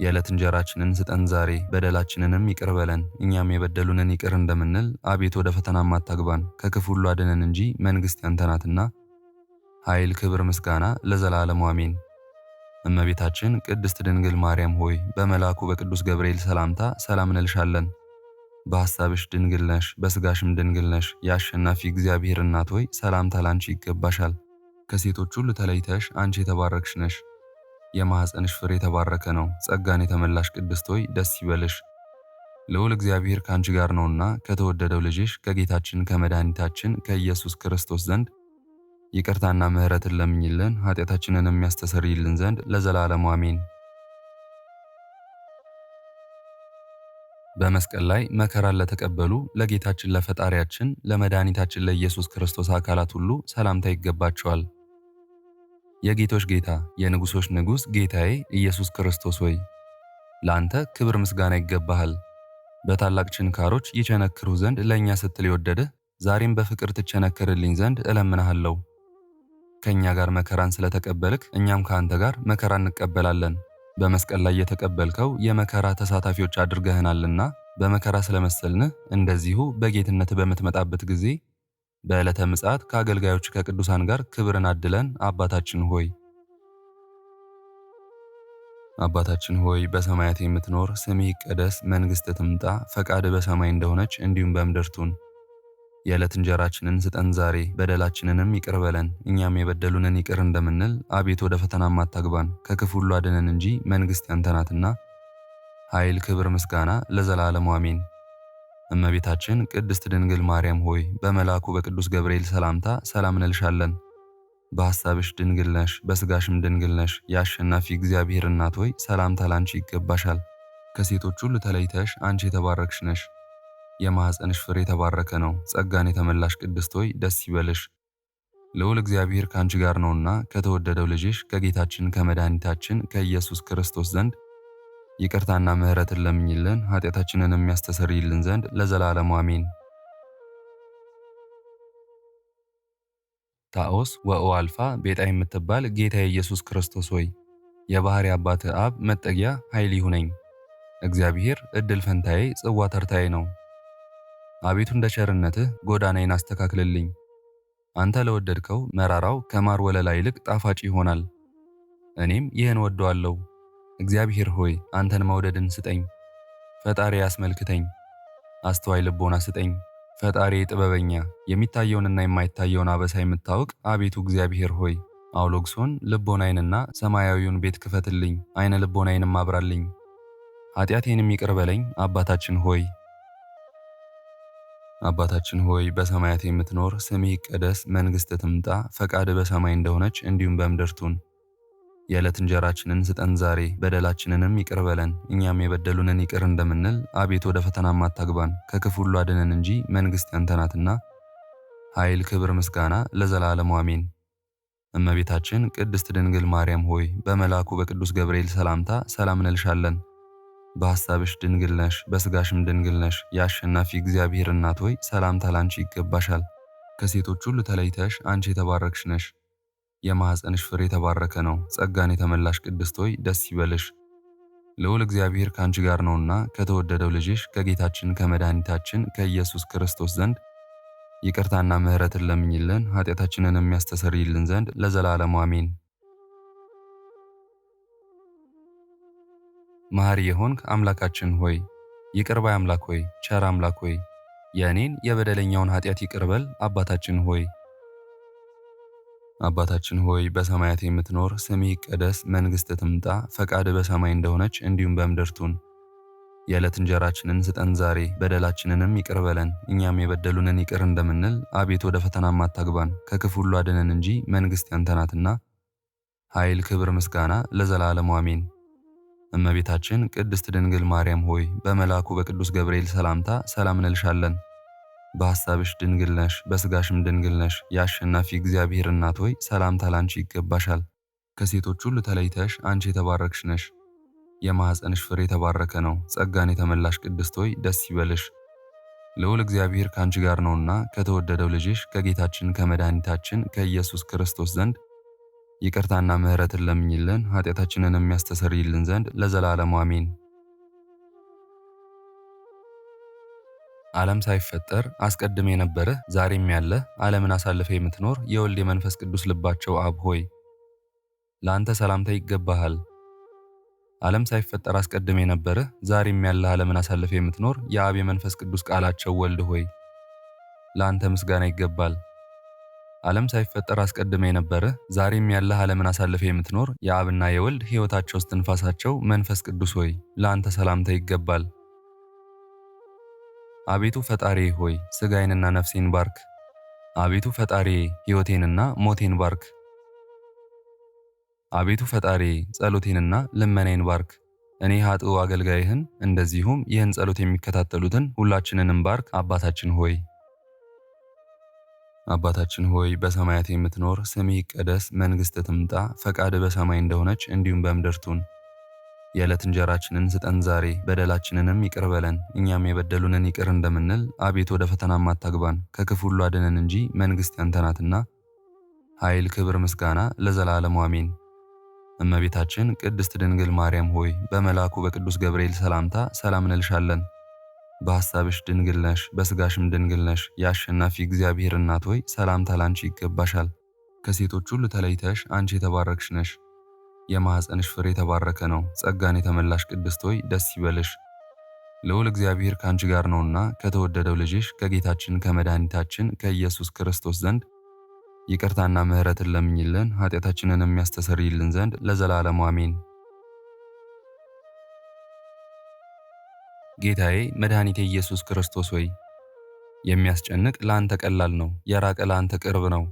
የዕለት እንጀራችንን ስጠን ዛሬ፣ በደላችንንም ይቅር በለን እኛም የበደሉንን ይቅር እንደምንል፣ አቤት ወደ ፈተናም አታግባን፣ ከክፉ ሁሉ አድነን እንጂ መንግሥት ያንተ ናትና፣ ኃይል፣ ክብር፣ ምስጋና ለዘላለሙ አሜን። እመቤታችን ቅድስት ድንግል ማርያም ሆይ በመልአኩ በቅዱስ ገብርኤል ሰላምታ ሰላም እንልሻለን። በሐሳብሽ ድንግል ነሽ፣ በሥጋሽም ድንግል ነሽ። የአሸናፊ እግዚአብሔር እናት ሆይ ሰላምታ ላንቺ ይገባሻል። ከሴቶች ሁሉ ተለይተሽ አንቺ የተባረክሽ ነሽ፣ የማኅፀንሽ ፍሬ የተባረከ ነው። ጸጋን የተመላሽ ቅድስት ሆይ ደስ ይበልሽ፣ ልዑል እግዚአብሔር ከአንቺ ጋር ነውና ከተወደደው ልጅሽ ከጌታችን ከመድኃኒታችን ከኢየሱስ ክርስቶስ ዘንድ ይቅርታና ምሕረትን ለምኝልን ኃጢአታችንን የሚያስተሰርይልን ዘንድ ለዘላለሙ አሜን። በመስቀል ላይ መከራን ለተቀበሉ ለጌታችን ለፈጣሪያችን ለመድኃኒታችን ለኢየሱስ ክርስቶስ አካላት ሁሉ ሰላምታ ይገባቸዋል። የጌቶች ጌታ የንጉሶች ንጉሥ ጌታዬ ኢየሱስ ክርስቶስ ሆይ ለአንተ ክብር ምስጋና ይገባሃል። በታላቅ ችንካሮች ይቸነክሩ ዘንድ ለእኛ ስትል የወደድህ ዛሬም በፍቅር ትቸነክርልኝ ዘንድ እለምንሃለሁ። ከእኛ ጋር መከራን ስለተቀበልክ እኛም ከአንተ ጋር መከራ እንቀበላለን። በመስቀል ላይ የተቀበልከው የመከራ ተሳታፊዎች አድርገህናልና በመከራ ስለመሰልንህ እንደዚሁ በጌትነት በምትመጣበት ጊዜ በዕለተ ምጽአት ከአገልጋዮች ከቅዱሳን ጋር ክብርን አድለን አባታችን ሆይ። አባታችን ሆይ በሰማያት የምትኖር፣ ስምህ ይቀደስ፣ መንግሥትህ ትምጣ፣ ፈቃድህ በሰማይ እንደሆነች እንዲሁም በምድር ትሁን። የዕለት እንጀራችንን ስጠን ዛሬ፣ በደላችንንም ይቅር በለን እኛም የበደሉንን ይቅር እንደምንል፣ አቤት ወደ ፈተናም አታግባን፣ ከክፉ ሁሉ አድነን እንጂ መንግሥት ያንተ ናትና፣ ኃይል፣ ክብር፣ ምስጋና ለዘላለሙ አሜን። እመቤታችን ቅድስት ድንግል ማርያም ሆይ በመልአኩ በቅዱስ ገብርኤል ሰላምታ ሰላም እንልሻለን። በሐሳብሽ ድንግል ነሽ፣ በሥጋሽም ድንግል ነሽ። የአሸናፊ እግዚአብሔር እናት ሆይ ሰላምታ ላንቺ ይገባሻል። ከሴቶች ሁሉ ተለይተሽ አንቺ የተባረክሽ ነሽ፣ የማኅፀንሽ ፍሬ የተባረከ ነው። ጸጋን የተመላሽ ቅድስት ሆይ ደስ ይበልሽ፣ ልዑል እግዚአብሔር ከአንቺ ጋር ነውና ከተወደደው ልጅሽ ከጌታችን ከመድኃኒታችን ከኢየሱስ ክርስቶስ ዘንድ ይቅርታና ምሕረትን ለምኝልን ኃጢአታችንን የሚያስተሰርይልን ዘንድ ለዘላለሙ አሜን። ታኦስ ወኦ አልፋ ቤጣ የምትባል ጌታ ኢየሱስ ክርስቶስ ሆይ የባሕርይ አባትህ አብ መጠጊያ ኃይል ይሁነኝ። እግዚአብሔር እድል ፈንታዬ ጽዋ ተርታዬ ነው። አቤቱ እንደ ቸርነትህ ጎዳናዬን አስተካክልልኝ። አንተ ለወደድከው መራራው ከማር ወለላ ይልቅ ጣፋጭ ይሆናል። እኔም ይህን ወደዋለሁ። እግዚአብሔር ሆይ አንተን መውደድን ስጠኝ። ፈጣሪ አስመልክተኝ፣ አስተዋይ ልቦና ስጠኝ። ፈጣሪ ጥበበኛ፣ የሚታየውንና የማይታየውን አበሳ የምታውቅ አቤቱ እግዚአብሔር ሆይ አውሎግሶን ልቦናዬንና ሰማያዊውን ቤት ክፈትልኝ፣ አይነ ልቦናዬንም አብራልኝ፣ ኃጢአቴንም ይቅር በለኝ። አባታችን ሆይ አባታችን ሆይ በሰማያት የምትኖር፣ ስምህ ይቀደስ፣ መንግሥትህ ትምጣ፣ ፈቃድህ በሰማይ እንደሆነች እንዲሁም በምድር ትሁን። የዕለት እንጀራችንን ስጠን ዛሬ፣ በደላችንንም ይቅር በለን እኛም የበደሉንን ይቅር እንደምንል፣ አቤቱ ወደ ፈተናም አታግባን፣ ከክፉ ሁሉ አድነን እንጂ መንግሥት ያንተ ናትና፣ ኃይል፣ ክብር፣ ምስጋና ለዘላለሙ አሜን። እመቤታችን ቅድስት ድንግል ማርያም ሆይ በመልአኩ በቅዱስ ገብርኤል ሰላምታ ሰላም እንልሻለን። በሐሳብሽ ድንግል ነሽ፣ በሥጋሽም ድንግል ነሽ። የአሸናፊ እግዚአብሔር እናት ሆይ ሰላምታ ላንቺ ይገባሻል። ከሴቶች ሁሉ ተለይተሽ አንቺ የተባረክሽ ነሽ፣ የማኅፀንሽ ፍሬ የተባረከ ነው። ጸጋን የተመላሽ ቅድስት ሆይ ደስ ይበልሽ፣ ልዑል እግዚአብሔር ከአንቺ ጋር ነውና ከተወደደው ልጅሽ ከጌታችን ከመድኃኒታችን ከኢየሱስ ክርስቶስ ዘንድ ይቅርታና ምሕረትን ለምኝልን ኃጢአታችንን የሚያስተሰርይልን ዘንድ ለዘላለሙ አሜን። መሐሪ የሆንክ አምላካችን ሆይ፣ ይቅር ባይ አምላክ ሆይ፣ ቸር አምላክ ሆይ፣ የእኔን የበደለኛውን ኃጢአት ይቅር በል። አባታችን ሆይ አባታችን ሆይ በሰማያት የምትኖር፣ ስምህ ይቀደስ፣ መንግሥትህ ትምጣ፣ ፈቃድህ በሰማይ እንደሆነች እንዲሁም በምድር ትሁን። የዕለት እንጀራችንን ስጠን ዛሬ፣ በደላችንንም ይቅር በለን እኛም የበደሉንን ይቅር እንደምንል፣ አቤቱ ወደ ፈተናም አታግባን፣ ከክፉ ሁሉ አድነን እንጂ መንግሥት ያንተ ናትና፣ ኃይል፣ ክብር፣ ምስጋና ለዘላለሙ አሜን። እመቤታችን ቅድስት ድንግል ማርያም ሆይ በመልአኩ በቅዱስ ገብርኤል ሰላምታ ሰላም እንልሻለን። በሐሳብሽ ድንግል ነሽ፣ በሥጋሽም ድንግል ነሽ። የአሸናፊ እግዚአብሔር እናት ሆይ ሰላምታ ላንቺ ይገባሻል። ከሴቶች ሁሉ ተለይተሽ አንቺ የተባረክሽ ነሽ፣ የማኅፀንሽ ፍሬ የተባረከ ነው። ጸጋን የተመላሽ ቅድስት ሆይ ደስ ይበልሽ፣ ልዑል እግዚአብሔር ከአንቺ ጋር ነውና ከተወደደው ልጅሽ ከጌታችን ከመድኃኒታችን ከኢየሱስ ክርስቶስ ዘንድ ይቅርታና ምሕረትን ለምኝልን ኃጢአታችንን የሚያስተሰርይልን ዘንድ ለዘላለሙ አሜን። ዓለም ሳይፈጠር አስቀድመ የነበርህ ዛሬም ያለህ ዓለምን አሳልፈ የምትኖር የወልድ የመንፈስ ቅዱስ ልባቸው አብ ሆይ ለአንተ ሰላምታ ይገባሃል። ዓለም ሳይፈጠር አስቀድመ የነበርህ ዛሬም ያለህ ዓለምን አሳልፈ የምትኖር የአብ የመንፈስ ቅዱስ ቃላቸው ወልድ ሆይ ለአንተ ምስጋና ይገባል። ዓለም ሳይፈጠር አስቀድመ የነበርህ ዛሬም ያለህ ዓለምን አሳልፈ የምትኖር የአብና የወልድ ሕይወታቸው እስትንፋሳቸው መንፈስ ቅዱስ ሆይ ለአንተ ሰላምታ ይገባል። አቤቱ ፈጣሪ ሆይ ሥጋዬንና ነፍሴን ባርክ። አቤቱ ፈጣሪ ሕይወቴንና ሞቴን ባርክ። አቤቱ ፈጣሪ ጸሎቴንና ልመናዬን ባርክ። እኔ ኃጥኡ አገልጋይህን እንደዚሁም ይህን ጸሎት የሚከታተሉትን ሁላችንንም ባርክ። አባታችን ሆይ አባታችን ሆይ በሰማያት የምትኖር፣ ስምህ ይቀደስ፣ መንግሥትህ ትምጣ፣ ፈቃድህ በሰማይ እንደሆነች እንዲሁም በምድር ትሁን። የዕለት እንጀራችንን ስጠን ዛሬ፣ በደላችንንም ይቅር በለን እኛም የበደሉንን ይቅር እንደምንል፣ አቤቱ ወደ ፈተናም አታግባን፣ ከክፉ ሁሉ አድነን እንጂ መንግሥት ያንተ ናትና፣ ኃይል፣ ክብር፣ ምስጋና ለዘላለሙ አሜን። እመቤታችን ቅድስት ድንግል ማርያም ሆይ በመልአኩ በቅዱስ ገብርኤል ሰላምታ ሰላም እንልሻለን። በሐሳብሽ ድንግል ነሽ፣ በሥጋሽም ድንግል ነሽ። የአሸናፊ እግዚአብሔር እናት ሆይ ሰላምታ ላንቺ ይገባሻል። ከሴቶች ሁሉ ተለይተሽ አንቺ የተባረክሽ ነሽ፣ የማኅፀንሽ ፍሬ የተባረከ ነው። ጸጋን የተመላሽ ቅድስት ሆይ ደስ ይበልሽ፣ ልዑል እግዚአብሔር ከአንቺ ጋር ነውና ከተወደደው ልጅሽ ከጌታችን ከመድኃኒታችን ከኢየሱስ ክርስቶስ ዘንድ ይቅርታና ምሕረትን ለምኝልን ኃጢአታችንን የሚያስተሰርይልን ዘንድ ለዘላለሙ አሜን። ጌታዬ መድኃኒቴ ኢየሱስ ክርስቶስ ሆይ የሚያስጨንቅ ለአንተ ቀላል ነው፣ የራቀ ለአንተ ቅርብ ነው።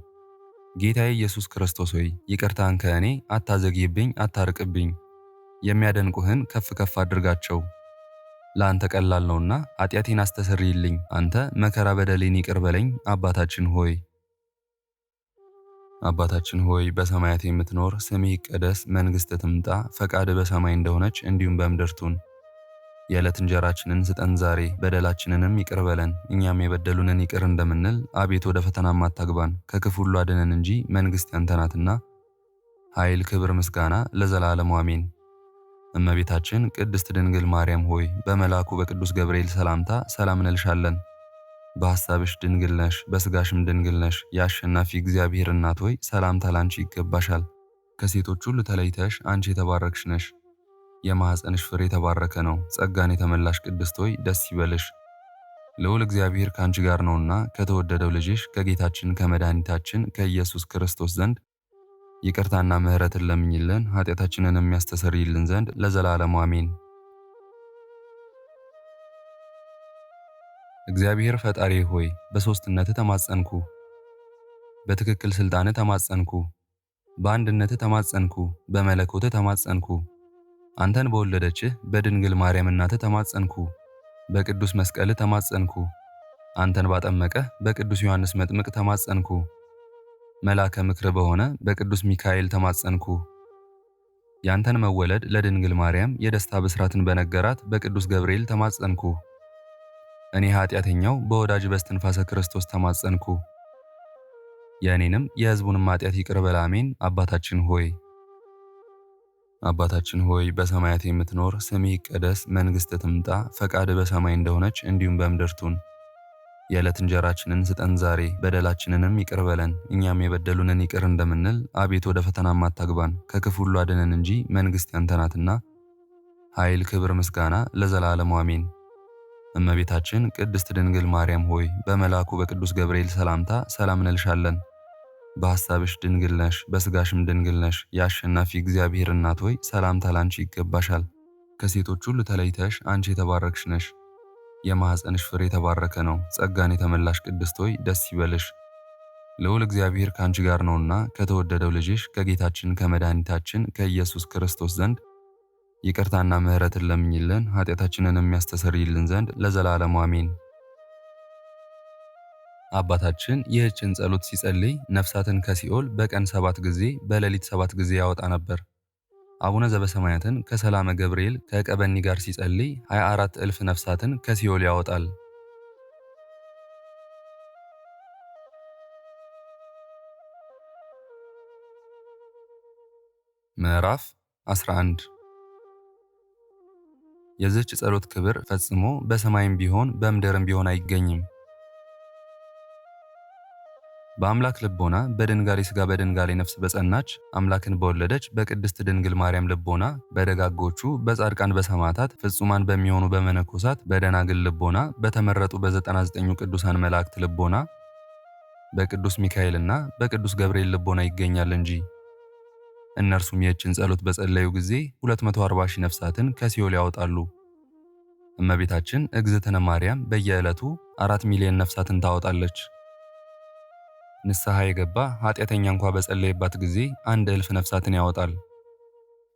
ጌታዬ ኢየሱስ ክርስቶስ ሆይ ይቅርታን ከእኔ አታዘግይብኝ፣ አታርቅብኝ። የሚያደንቁህን ከፍ ከፍ አድርጋቸው፣ ለአንተ ቀላል ነውና ኃጢአቴን አስተሰርይልኝ። አንተ መከራ በደሌን ይቅር በለኝ። አባታችን ሆይ አባታችን ሆይ በሰማያት የምትኖር፣ ስምህ ይቀደስ፣ መንግሥትህ ትምጣ፣ ፈቃድህ በሰማይ እንደሆነች እንዲሁም በምድር ትሁን። የዕለት እንጀራችንን ስጠን ዛሬ፣ በደላችንንም ይቅር በለን እኛም የበደሉንን ይቅር እንደምንል፣ አቤቱ ወደ ፈተናም አታግባን፣ ከክፉ ሁሉ አድነን እንጂ መንግሥት ያንተ ናትና፣ ኃይል፣ ክብር፣ ምስጋና ለዘላለሙ አሜን። እመቤታችን ቅድስት ድንግል ማርያም ሆይ በመልአኩ በቅዱስ ገብርኤል ሰላምታ ሰላም እንልሻለን። በሐሳብሽ ድንግል ነሽ፣ በሥጋሽም ድንግል ነሽ። የአሸናፊ እግዚአብሔር እናት ሆይ ሰላምታ ላንቺ ይገባሻል። ከሴቶች ሁሉ ተለይተሽ አንቺ የተባረክሽ ነሽ፣ የማኅፀንሽ ፍሬ የተባረከ ነው። ጸጋን የተመላሽ ቅድስት ሆይ ደስ ይበልሽ፣ ልዑል እግዚአብሔር ከአንቺ ጋር ነውና ከተወደደው ልጅሽ ከጌታችን ከመድኃኒታችን ከኢየሱስ ክርስቶስ ዘንድ ይቅርታና ምሕረትን ለምኝልን ኃጢአታችንን የሚያስተሰርይልን ዘንድ ለዘላለሙ አሜን። እግዚአብሔር ፈጣሪ ሆይ በሦስትነት ተማጸንኩ፣ በትክክል ሥልጣን ተማጸንኩ፣ በአንድነት ተማጸንኩ፣ በመለኮት ተማጸንኩ። አንተን በወለደችህ በድንግል ማርያም እናትህ ተማጸንኩ፣ በቅዱስ መስቀል ተማጸንኩ። አንተን ባጠመቀህ በቅዱስ ዮሐንስ መጥምቅ ተማጸንኩ። መላከ ምክር በሆነ በቅዱስ ሚካኤል ተማጸንኩ። ያንተን መወለድ ለድንግል ማርያም የደስታ ብስራትን በነገራት በቅዱስ ገብርኤል ተማጸንኩ። እኔ ኃጢአተኛው በወዳጅ በስትንፋሰ ክርስቶስ ተማጸንኩ። የእኔንም የሕዝቡንም ኃጢአት ይቅር በል አሜን። አባታችን ሆይ አባታችን ሆይ በሰማያት የምትኖር፣ ስምህ ይቀደስ፣ መንግሥትህ ትምጣ፣ ፈቃድህ በሰማይ እንደሆነች እንዲሁም በምድር ትሁን። የዕለት እንጀራችንን ስጠን ዛሬ፣ በደላችንንም ይቅር በለን እኛም የበደሉንን ይቅር እንደምንል፣ አቤት ወደ ፈተናም አታግባን፣ ከክፉ ሁሉ አድነን እንጂ መንግሥት ያንተ ናትና፣ ኃይል፣ ክብር፣ ምስጋና ለዘላለሙ አሜን። እመቤታችን ቅድስት ድንግል ማርያም ሆይ በመልአኩ በቅዱስ ገብርኤል ሰላምታ ሰላም እንልሻለን። በሐሳብሽ ድንግል ነሽ፣ በሥጋሽም ድንግል ነሽ። የአሸናፊ እግዚአብሔር እናት ሆይ ሰላምታ ላንቺ ይገባሻል። ከሴቶች ሁሉ ተለይተሽ አንቺ የተባረክሽ ነሽ፣ የማኅፀንሽ ፍሬ የተባረከ ነው። ጸጋን የተመላሽ ቅድስት ሆይ ደስ ይበልሽ፣ ልዑል እግዚአብሔር ከአንቺ ጋር ነውና ከተወደደው ልጅሽ ከጌታችን ከመድኃኒታችን ከኢየሱስ ክርስቶስ ዘንድ ይቅርታና ምሕረትን ለምኝልን ኃጢአታችንን የሚያስተሰርይልን ዘንድ ለዘላለሙ አሜን። አባታችን ይህችን ጸሎት ሲጸልይ ነፍሳትን ከሲኦል በቀን 7 ጊዜ በሌሊት 7 ጊዜ ያወጣ ነበር። አቡነ ዘበሰማያትን ከሰላመ ገብርኤል ከቀበኒ ጋር ሲጸልይ 24 እልፍ ነፍሳትን ከሲኦል ያወጣል። ምዕራፍ 11። የዚህች ጸሎት ክብር ፈጽሞ በሰማይም ቢሆን በምድርም ቢሆን አይገኝም። በአምላክ ልቦና በድንጋሌ ሥጋ በድንጋሌ ነፍስ በጸናች አምላክን በወለደች በቅድስት ድንግል ማርያም ልቦና በደጋጎቹ በጻድቃን በሰማዕታት ፍጹማን በሚሆኑ በመነኮሳት በደናግል ልቦና በተመረጡ በ99ኙ ቅዱሳን መላእክት ልቦና በቅዱስ ሚካኤልና በቅዱስ ገብርኤል ልቦና ይገኛል እንጂ። እነርሱም ይህችን ጸሎት በጸለዩ ጊዜ 240 ሺህ ነፍሳትን ከሲኦል ያወጣሉ። እመቤታችን እግዝእትነ ማርያም በየዕለቱ 4 ሚሊዮን ነፍሳትን ታወጣለች። ንስሐ የገባ ኃጢአተኛ እንኳ በጸለየባት ጊዜ 1 እልፍ ነፍሳትን ያወጣል።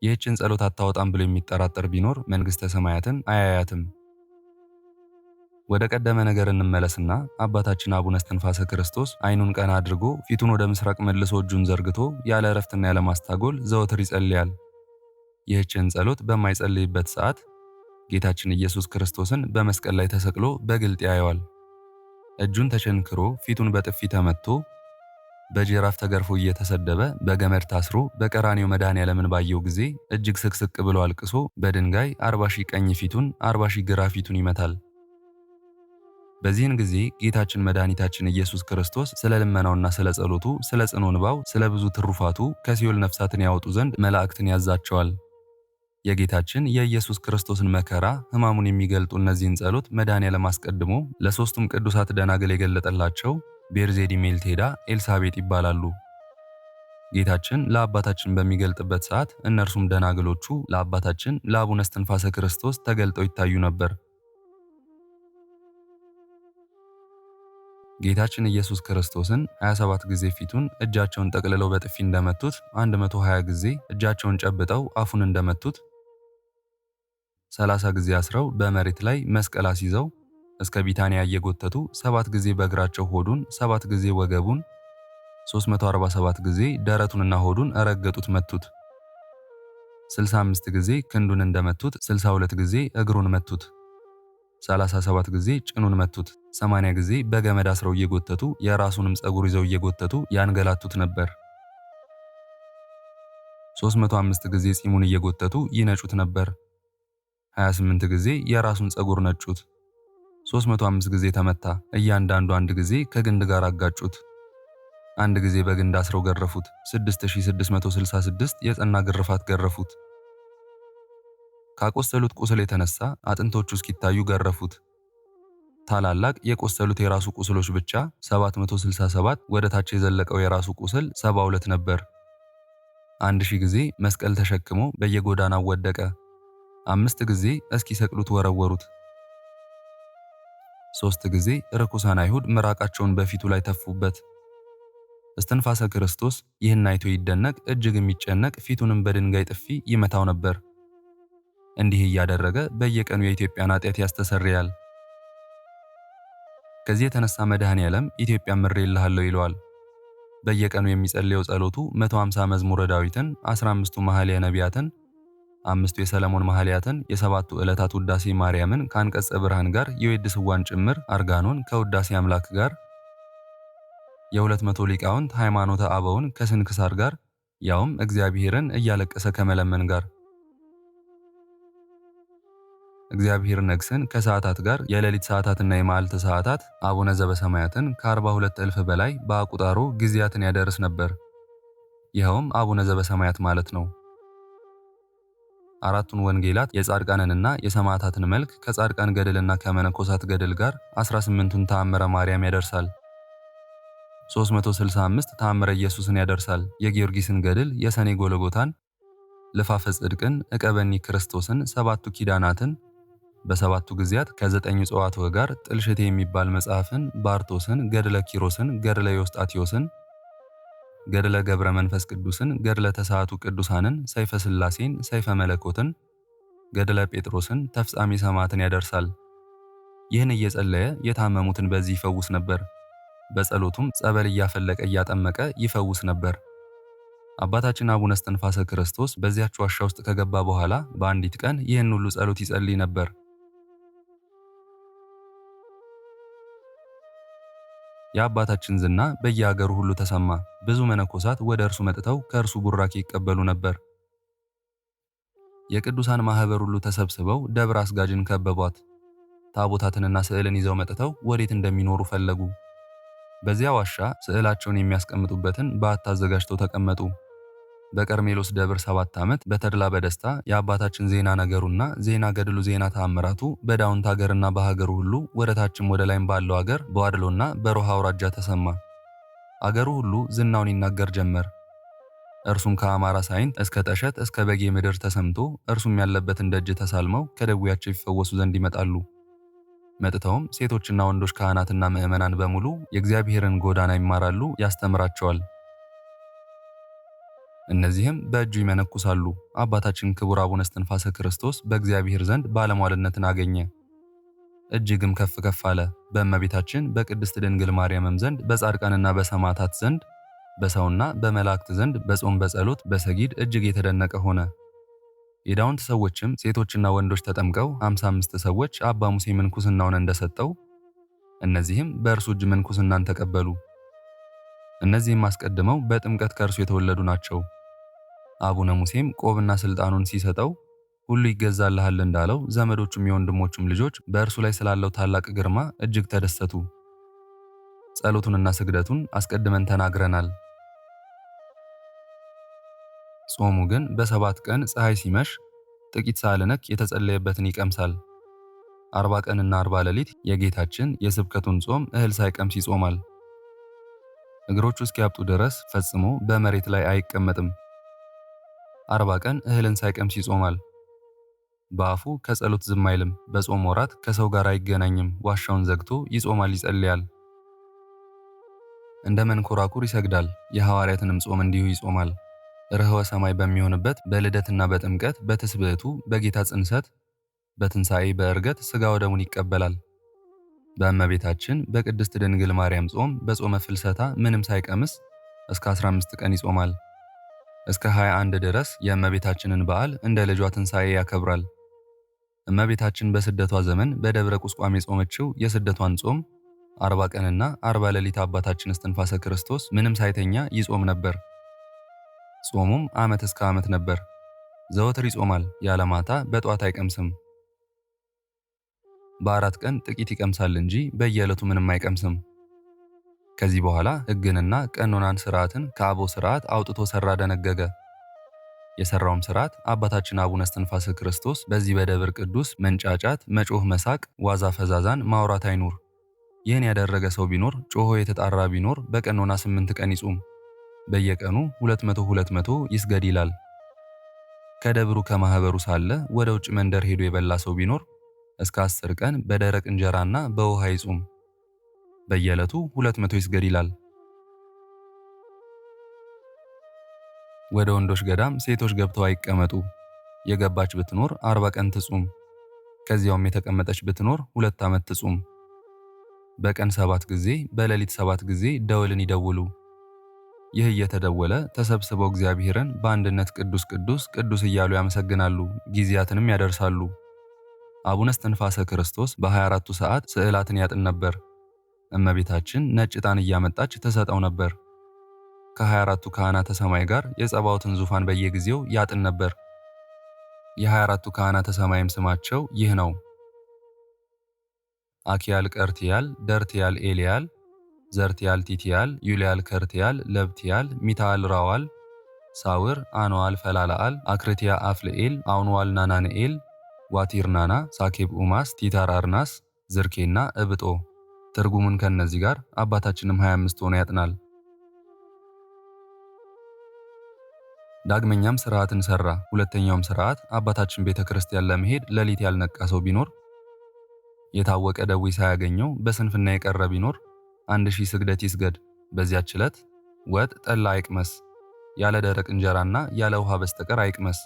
ይህችን ጸሎት አታወጣም ብሎ የሚጠራጠር ቢኖር መንግሥተ ሰማያትን አያያትም። ወደ ቀደመ ነገር እንመለስና አባታችን አቡነ እስትንፋሰ ክርስቶስ ዓይኑን ቀና አድርጎ ፊቱን ወደ ምስራቅ መልሶ እጁን ዘርግቶ ያለ እረፍትና ያለ ማስታጎል ዘወትር ይጸልያል። ይህችን ጸሎት በማይጸልይበት ሰዓት ጌታችን ኢየሱስ ክርስቶስን በመስቀል ላይ ተሰቅሎ በግልጥ ያየዋል። እጁን ተቸንክሮ ፊቱን በጥፊ ተመትቶ በጅራፍ ተገርፎ እየተሰደበ በገመድ ታስሮ በቀራኔው መድኃኔዓለምን ባየው ጊዜ እጅግ ስቅስቅ ብሎ አልቅሶ በድንጋይ 40 ሺህ ቀኝ ፊቱን 40 ሺህ ግራ ፊቱን ይመታል። በዚህን ጊዜ ጌታችን መድኃኒታችን ኢየሱስ ክርስቶስ ስለ ልመናውና ስለ ጸሎቱ፣ ስለ ጽኑ እንባው፣ ስለ ብዙ ትሩፋቱ ከሲኦል ነፍሳትን ያወጡ ዘንድ መላእክትን ያዛቸዋል። የጌታችን የኢየሱስ ክርስቶስን መከራ ሕማሙን የሚገልጡ እነዚህን ጸሎት መድኃኔዓለም አስቀድሞ ለሦስቱም ቅዱሳት ደናግል የገለጠላቸው ቤርዜዲ፣ ሜልቴዳ፣ ኤልሳቤጥ ይባላሉ። ጌታችን ለአባታችን በሚገልጥበት ሰዓት እነርሱም ደናግሎቹ ለአባታችን ለአቡነ እስትንፋሰ ክርስቶስ ተገልጠው ይታዩ ነበር። ጌታችን ኢየሱስ ክርስቶስን 27 ጊዜ ፊቱን እጃቸውን ጠቅልለው በጥፊ እንደመቱት፣ 120 ጊዜ እጃቸውን ጨብጠው አፉን እንደመቱት፣ 30 ጊዜ አስረው በመሬት ላይ መስቀል አስይዘው እስከ ቢታንያ እየጎተቱ 7 ጊዜ በእግራቸው ሆዱን፣ 7 ጊዜ ወገቡን፣ 347 ጊዜ ደረቱንና ሆዱን ረገጡት፣ መቱት። 65 ጊዜ ክንዱን እንደመቱት፣ 62 ጊዜ እግሩን መቱት። 37 ጊዜ ጭኑን መቱት። 80 ጊዜ በገመድ አስረው እየጎተቱ የራሱንም ፀጉር ይዘው እየጎተቱ ያንገላቱት ነበር። 305 ጊዜ ጺሙን እየጎተቱ ይነጩት ነበር። 28 ጊዜ የራሱን ፀጉር ነጩት። 305 ጊዜ ተመታ። እያንዳንዱ አንድ ጊዜ ከግንድ ጋር አጋጩት። አንድ ጊዜ በግንድ አስረው ገረፉት። 6666 የጸና ግርፋት ገረፉት። ካቆሰሉት ቁስል የተነሳ አጥንቶቹ እስኪታዩ ገረፉት። ታላላቅ የቆሰሉት የራሱ ቁስሎች ብቻ 767፣ ወደ ታች የዘለቀው የራሱ ቁስል 72 ነበር። 1000 ጊዜ መስቀል ተሸክሞ በየጎዳናው ወደቀ። 5 ጊዜ እስኪሰቅሉት ወረወሩት። 3 ጊዜ ርኩሳን አይሁድ ምራቃቸውን በፊቱ ላይ ተፉበት። እስትንፋሰ ክርስቶስ ይህን አይቶ ይደነቅ እጅግ የሚጨነቅ ፊቱንም በድንጋይ ጥፊ ይመታው ነበር። እንዲህ እያደረገ በየቀኑ የኢትዮጵያን ኃጢአት ያስተሰርያል። ከዚህ የተነሳ መድኃኔዓለም ኢትዮጵያ ምሬልሃለሁ ይለዋል። በየቀኑ የሚጸልየው ጸሎቱ 150 መዝሙረ ዳዊትን፣ 15ቱ መኃልየ ነቢያትን፣ 5ቱ የሰለሞን መኃልያትን፣ የሰባቱ ዕለታት ውዳሴ ማርያምን ከአንቀጸ ብርሃን ጋር የዌድስዋን ጭምር አርጋኖን ከውዳሴ አምላክ ጋር፣ የ200 ሊቃውንት ሃይማኖተ አበውን ከስንክሳር ጋር፣ ያውም እግዚአብሔርን እያለቀሰ ከመለመን ጋር፣ እግዚአብሔር ነግስን ከሰዓታት ጋር፣ የሌሊት ሰዓታትና የመዓልት ሰዓታት አቡነ ዘበሰማያትን ከ42 እልፍ በላይ በአቁጣሮ ጊዜያትን ያደርስ ነበር። ይኸውም አቡነ ዘበሰማያት ማለት ነው። 4ቱን ወንጌላት የጻድቃንንና የሰማዕታትን መልክ ከጻድቃን ገድልና ከመነኮሳት ገድል ጋር 18ቱን ተአምረ ማርያም ያደርሳል። 365 ተአምረ ኢየሱስን ያደርሳል። የጊዮርጊስን ገድል፣ የሰኔ ጎልጎታን፣ ልፋፈ ጽድቅን፣ ዕቀበኒ ክርስቶስን፣ 7ቱ ኪዳናትን በሰባቱ ጊዜያት ከ9 እጽዋት ጋር ጥልሽቴ የሚባል መጽሐፍን፣ ባርቶስን፣ ገድለ ኪሮስን፣ ገድለ ዮስጣቴዎስን፣ ገድለ ገብረ መንፈስ ቅዱስን፣ ገድለ ተስዓቱ ቅዱሳንን፣ ሰይፈ ሥላሴን፣ ሰይፈ መለኮትን፣ ገድለ ጴጥሮስን፣ ተፍጻሜ ሰማዕትን ያደርሳል። ይህን እየጸለየ የታመሙትን በዚህ ይፈውስ ነበር። በጸሎቱም ጸበል እያፈለቀ እያጠመቀ ይፈውስ ነበር። አባታችን አቡነ እስትንፋሰ ክርስቶስ በዚያች ዋሻ ውስጥ ከገባ በኋላ በአንዲት ቀን ይህን ሁሉ ጸሎት ይጸልይ ነበር። የአባታችን ዝና በየአገሩ ሁሉ ተሰማ። ብዙ መነኮሳት ወደ እርሱ መጥተው ከእርሱ ቡራኬ ይቀበሉ ነበር። የቅዱሳን ማህበር ሁሉ ተሰብስበው ደብረ አስጋጅን ከበቧት። ታቦታትንና ስዕልን ይዘው መጥተው ወዴት እንደሚኖሩ ፈለጉ። በዚያ ዋሻ ስዕላቸውን የሚያስቀምጡበትን በዓት አዘጋጅተው ተቀመጡ። በቀርሜሎስ ደብር 7 ዓመት በተድላ በደስታ የአባታችን ዜና ነገሩና ዜና ገድሉ ዜና ተአምራቱ በዳውንት ሀገርና በሀገሩ ሁሉ ወደ ታችም ወደ ላይም ባለው ሀገር በዋድሎና በሮሃ አውራጃ ተሰማ። አገሩ ሁሉ ዝናውን ይናገር ጀመር። እርሱም ከአማራ ሳይንት እስከ ጠሸት እስከ በጌ ምድር ተሰምቶ እርሱም ያለበትን ደጅ ተሳልመው ከደዌያቸው ይፈወሱ ዘንድ ይመጣሉ። መጥተውም ሴቶችና ወንዶች ካህናትና ምዕመናን በሙሉ የእግዚአብሔርን ጎዳና ይማራሉ፣ ያስተምራቸዋል። እነዚህም በእጁ ይመነኩሳሉ። አባታችን ክቡር አቡነ እስትንፋሰ ክርስቶስ በእግዚአብሔር ዘንድ ባለሟልነትን አገኘ፣ እጅግም ከፍ ከፍ አለ። በእመቤታችን በቅድስት ድንግል ማርያምም ዘንድ በጻድቃንና በሰማዕታት ዘንድ በሰውና በመላእክት ዘንድ በጾም በጸሎት በሰጊድ እጅግ የተደነቀ ሆነ። የዳውንት ሰዎችም ሴቶችና ወንዶች ተጠምቀው 55 ሰዎች አባ ሙሴ ምንኩስናውን እንደሰጠው እነዚህም በእርሱ እጅ ምንኩስናን ተቀበሉ። እነዚህም አስቀድመው በጥምቀት ከእርሱ የተወለዱ ናቸው። አቡነ ሙሴም ቆብና ስልጣኑን ሲሰጠው ሁሉ ይገዛልሃል እንዳለው ዘመዶቹም የወንድሞቹም ልጆች በእርሱ ላይ ስላለው ታላቅ ግርማ እጅግ ተደሰቱ። ጸሎቱንና ስግደቱን አስቀድመን ተናግረናል። ጾሙ ግን በ7 ቀን ፀሐይ ሲመሽ ጥቂት ሳልነክ የተጸለየበትን ይቀምሳል። 40 ቀንና 40 ሌሊት የጌታችን የስብከቱን ጾም እህል ሳይቀምስ ይጾማል። እግሮቹ እስኪያብጡ ድረስ ፈጽሞ በመሬት ላይ አይቀመጥም። 40 ቀን እህልን ሳይቀምስ ይጾማል። በአፉ ከጸሎት ዝም አይልም። በጾም ወራት ከሰው ጋር አይገናኝም። ዋሻውን ዘግቶ ይጾማል፣ ይጸልያል። እንደ መንኮራኩር ይሰግዳል። የሐዋርያትንም ጾም እንዲሁ ይጾማል። ርህወ ሰማይ በሚሆንበት በልደትና በጥምቀት በትስብእቱ በጌታ ጽንሰት በትንሣኤ በዕርገት ሥጋ ወደሙን ይቀበላል። በእመቤታችን በቅድስት ድንግል ማርያም ጾም በጾመ ፍልሰታ ምንም ሳይቀምስ እስከ 15 ቀን ይጾማል። እስከ 21 ድረስ የእመቤታችንን በዓል እንደ ልጇ ትንሣኤ ያከብራል። እመቤታችን በስደቷ ዘመን በደብረ ቁስቋም የጾመችው የስደቷን ጾም 40 ቀንና 40 ሌሊት አባታችን እስትንፋሰ ክርስቶስ ምንም ሳይተኛ ይጾም ነበር። ጾሙም ዓመት እስከ ዓመት ነበር። ዘወትር ይጾማል፣ ያለ ማታ በጧት አይቀምስም። በ4 ቀን ጥቂት ይቀምሳል እንጂ በየዕለቱ ምንም አይቀምስም። ከዚህ በኋላ ሕግንና ቀኖናን ሥርዓትን ከአበው ሥርዓት አውጥቶ ሠራ፣ ደነገገ። የሠራውም ሥርዓት አባታችን አቡነ እስትንፋሰ ክርስቶስ በዚህ በደብር ቅዱስ መንጫጫት፣ መጮህ፣ መሳቅ፣ ዋዛ ፈዛዛን ማውራት አይኑር። ይህን ያደረገ ሰው ቢኖር ጮሆ የተጣራ ቢኖር በቀኖና 8 ቀን ይጹም፣ በየቀኑ 200 200 ይስገድ ይላል። ከደብሩ ከማህበሩ ሳለ ወደ ውጭ መንደር ሄዶ የበላ ሰው ቢኖር እስከ 10 ቀን በደረቅ እንጀራና በውሃ ይጹም፣ በየዕለቱ 200 ይስገድ ይላል። ወደ ወንዶች ገዳም ሴቶች ገብተው አይቀመጡ። የገባች ብትኖር 40 ቀን ትጹም። ከዚያውም የተቀመጠች ብትኖር 2 ዓመት ትጹም። በቀን 7 ጊዜ በሌሊት 7 ጊዜ ደወልን ይደውሉ። ይህ እየተደወለ ተሰብስበው እግዚአብሔርን በአንድነት ቅዱስ ቅዱስ ቅዱስ እያሉ ያመሰግናሉ፣ ጊዜያትንም ያደርሳሉ። አቡነ እስትንፋሰ ክርስቶስ በ24ቱ ሰዓት ስዕላትን ያጥን ነበር። እመቤታችን ነጭ ዕጣን እያመጣች ትሰጠው ነበር። ከ24ቱ ካህናተ ሰማይ ጋር የጸባዖትን ዙፋን በየጊዜው ያጥን ነበር። የ24ቱ ካህናተ ሰማይም ስማቸው ይህ ነው፦ አኪያል፣ ቀርቲያል፣ ደርቲያል፣ ኤልያል፣ ዘርቲያል፣ ቲቲያል፣ ዩልያል፣ ከርቲያል፣ ለብቲያል፣ ሚታል፣ ራዋል፣ ሳውር፣ አኖዋል፣ ፈላላአል፣ አክርቲያ፣ አፍልኤል፣ አውንዋል፣ ናናንኤል፣ ዋቲርናና፣ ሳኬብ፣ ኡማስ፣ ቲታር፣ አርናስ፣ ዝርኬና እብጦ። ትርጉሙን ከነዚህ ጋር አባታችንም 25 ሆኖ ያጥናል። ዳግመኛም ሥርዓትን ሠራ። ሁለተኛውም ሥርዓት አባታችን ቤተ ክርስቲያን ለመሄድ ሌሊት ያልነቃ ሰው ቢኖር፣ የታወቀ ደዌ ሳያገኘው በስንፍና የቀረ ቢኖር 1000 ስግደት ይስገድ። በዚያች ዕለት ወጥ ጠላ አይቅመስ፣ ያለ ደረቅ እንጀራና ያለ ውሃ በስተቀር አይቅመስ።